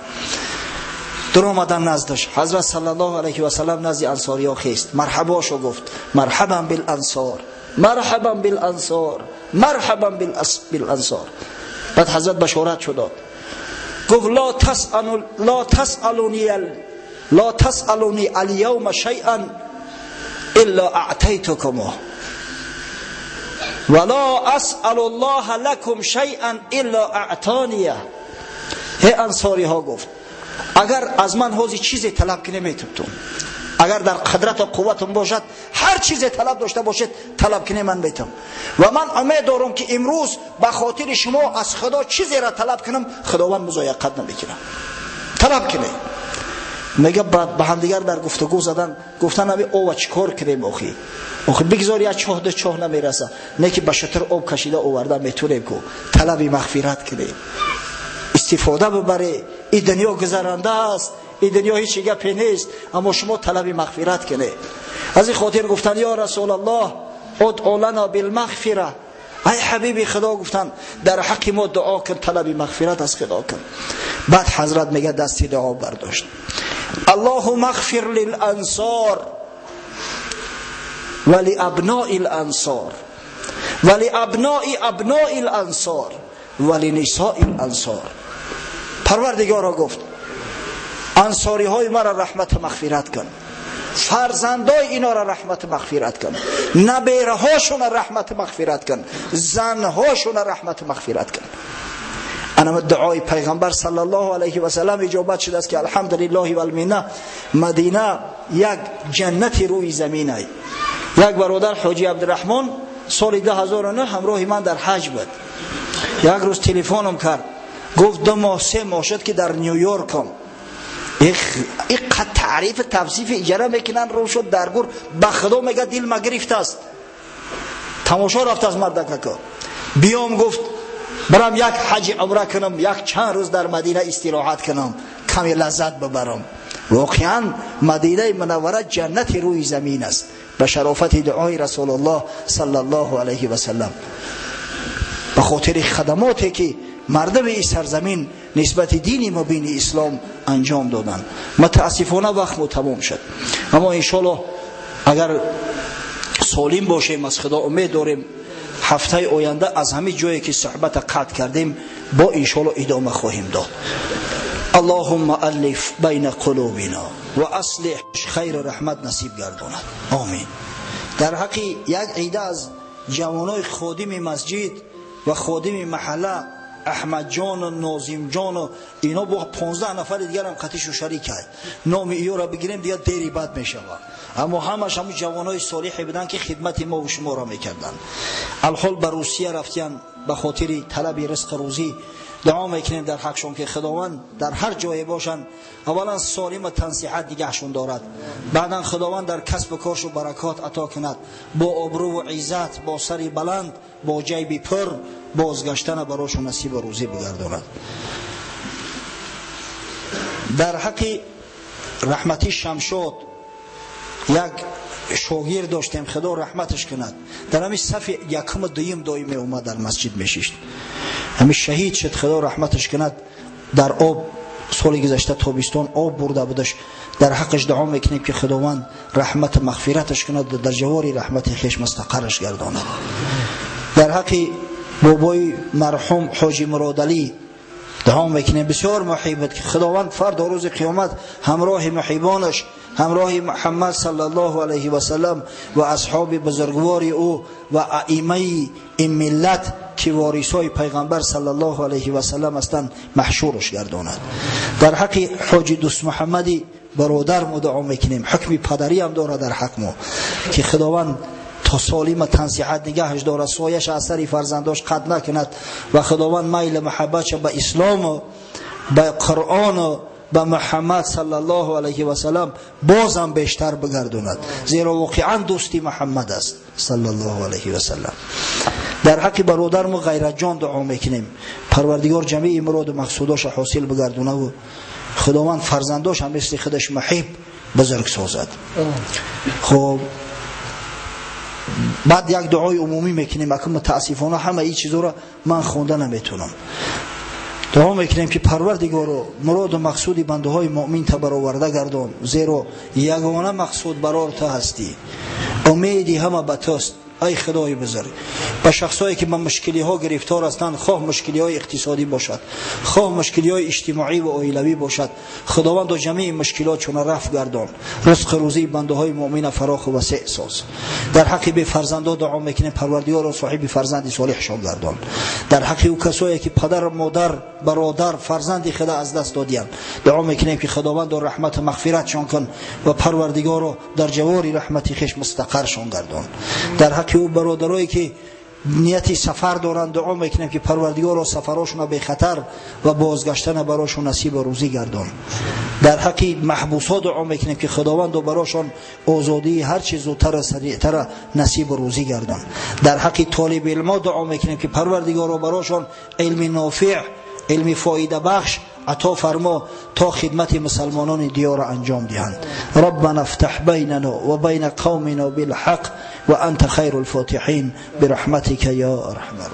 Speaker 1: Дар омадан наздаш ҳазрат саллаллоҳу алайҳи васаллам назди ансориҳо хест, марҳабошо гуфт: марҳабан билансор, марҳабан билансор, марҳабан билансор. Баъд ҳазрат башорат шуд дод, гуфт: ла тасалуни аlyawма шайъан илла аътайтукумуҳ ва ла асъалу аллоҳа лакум шайъан илла аътония. Эй ансориҳо, гуфт, агар аз ман ҳозир чизе талаб кунед метубтум, Агар дар қудрат ва қувватам бошад, ҳар чизе талаб дошта бошед, талаб кунед, ман метам. Ва ман умед дорам ки имрӯз ба хотири шумо аз Худо чизеро талаб кунам, Худованд музояқат намекунад. Талаб кунед. Мега ба ҳамдигар дар гуфтугӯ задан, гуфтан ами ова чикор кунем охи? Охи бигзор як чоҳ ду чоҳ намераса, не ки ба шутур об кашида оварда метунем ку. Талаби мағфират кунем. Истифода бибаре. Ин дунё гузаранда аст. Ин дунё ҳеҷ гапе нест, аммо шумо талаби мағфират кунед. Аз ин хотир гуфтан ё Расулаллоҳ, ادع لنا بالمغفرة. ای حبیبی خدا گفتن در حق ما دعا کن، طلب مغفرت از خدا کن. بعد حضرت میگه دستی دعا برداشت، اللهم اغفر للانصار ولابناء الانصار ولابناء ابناء الانصار ولنساء الانصار. پروردگارا گفت انصاری های مرا رحمت مغفرت کن، فرزندای اینا را رحمت مغفرت کن، نبیره هاشون رحمت مغفرت کن، زنهاشون رحمت مغفرت کن. انا دعای پیغمبر صلی الله علیه و سلم اجابت شده است که الحمدلله والمنه مدینه یک جنت روی زمین است. یک برادر حاجی عبدالرحمن سال 2009 همراه من در حج بود. یک روز تلفنم کرد، گفت 2 ماه 3 ماه شد که در نیویورکم. این تعریف توصیف اجاره میکنن رو شد در گور، به خدا میگه دل ما گرفته است، تماشا رفته از مردککا. بیام گفت برم یک حج عمره کنم، یک چند روز در مدینه استراحت کنم، کمی لذت ببرم. واقعا مدینه منوره جنت روی زمین است به شرافت دعای رسول الله صلی الله علیه و سلم. به خاطر خدماتی که مردم این سرزمین نسبت دین مبین اسلام انجام دادن. متاسفانه وقت تمام شد، اما انشالله اگر سالم باشیم از خدا امید داریم هفته آینده از همه جایی که صحبت قطع کردیم با انشالله ادامه خواهیم داد. اللهم الف بین قلوبنا و اصلح خیر رحمت نصیب گرداند. آمین. در حق یک عده از جوانای خادم مسجد و خادم محله، احمد جان و ناظم جان و اینا با 15 نفر دیگر هم قطعش شریک هست. نام ایو را بگیریم دیگر دیری بد میشود. اما همش همون جوانای صالح بودن که خدمت ما و شما را میکردن. الحال به روسیه رفتن به خاطر طلب رزق روزی. دعا میکنیم در حقشون که خداوند در هر جای باشن اولا سالم و تنصیحت نگهشون دارد، بعدا خداوند در کسب و کارش و برکات عطا کند، با آبرو و عزت، با سری بلند، با جیب پر بازگشتن براشون نصیب و روزی بگرداند. در حق رحمتی شمشاد یک شاگرد داشتیم، خدا رحمتش کند، در همین صف یکم و دویم دائم اومد در مسجد میشیشت، همین شهید شد، خدا رحمتش کند. در آب سال گذشته تابستان آب برده بودش، در حقش دعا میکنیم که خداوند رحمت مغفرتش کند، در جوار رحمت خویش مستقرش گرداند. در حق بابای مرحوم حاجی مرادعلی دعا میکنیم، بسیار محبت که خداوند فردا روز قیامت همراه محبانش، همراه محمد صلی الله علیه و سلم و اصحاب بزرگوار او و ائمه این ملت که وارثای پیغمبر صلی الله علیه و سلم هستند محشورش گرداند. در حق حاجی دوست محمدی برادر ما دعا میکنیم، حکم پدری هم داره در حق ما که خداوند تا سالم تنصیحت نگهش دارد، سایش اثر فرزنداش قطع نکند و خداوند میل محبتش به اسلام و به قرآن و به محمد صلی الله علیه و سلم بازم بیشتر بگرداند، زیرا واقعا دوستی محمد است صلی الله علیه و سلم. در حق برادر ما غیرت جان دعا میکنیم، پروردگار جمیع مراد و مقصوداش حاصل بگردونه و خداوند فرزنداش هم مثل خودش محب بزرگ سازد. خب بعد یک دعای عمومی میکنیم، اما متاسفانه همه این چیزا را من خونده نمیتونم. دعا میکنیم که پروردگارا مراد و مقصود بنده های مؤمن تا برآورده گردان، زیرا یگانه مقصود برار تو هستی، امیدی همه به توست. Ай Худои бузург, ба шахсое ки ба мушкилиҳо гирифтор ҳастанд, хоҳ мушкилиҳои иқтисодӣ бошад, хоҳ мушкилиҳои иҷтимоӣ ва оилавӣ бошад, Худовандо ҷамеи мушкилотшона рафъ гардон, ризқу рӯзии бандаҳои муъмина фароху васеъ соз. Дар ҳаққи бефарзандо дуо мекунем, Парвардигоро соҳиби фарзанди солеҳшон гардон. Дар ҳаққи ӯ касое ки падар, модар, бародар, фарзанди худа аз даст додиянд, дуо мекунем ки Худовандо раҳмату мағфиратшон кун ва Парвардигоро дар ҷавори раҳмати хеш мустақаршон гардон. Дар ҳаққи ӯ бародарое ки нияти сафар доранд, дуо мекунем ки Парвардигоро сафарошона бехатар ва бозгаштана барошон насибу рӯзӣ гардон. Дар ҳаққи маҳбусҳо дуо мекунем ки Худовандо барошон озодии ҳарчи зудтара сариътара насибу рӯзӣ гардон. Дар ҳаққи толиби илмҳо дуо мекунем ки Парвардигоро барошон илми нофеъ, илми фоидабахш ато фармо то хидмати мусалмонони диёра анҷом диҳанд. Раббана ифтаҳ байнана ва байна қавмина билҳақ ва анта хайрул фотиҳин бирахматика я арҳамар.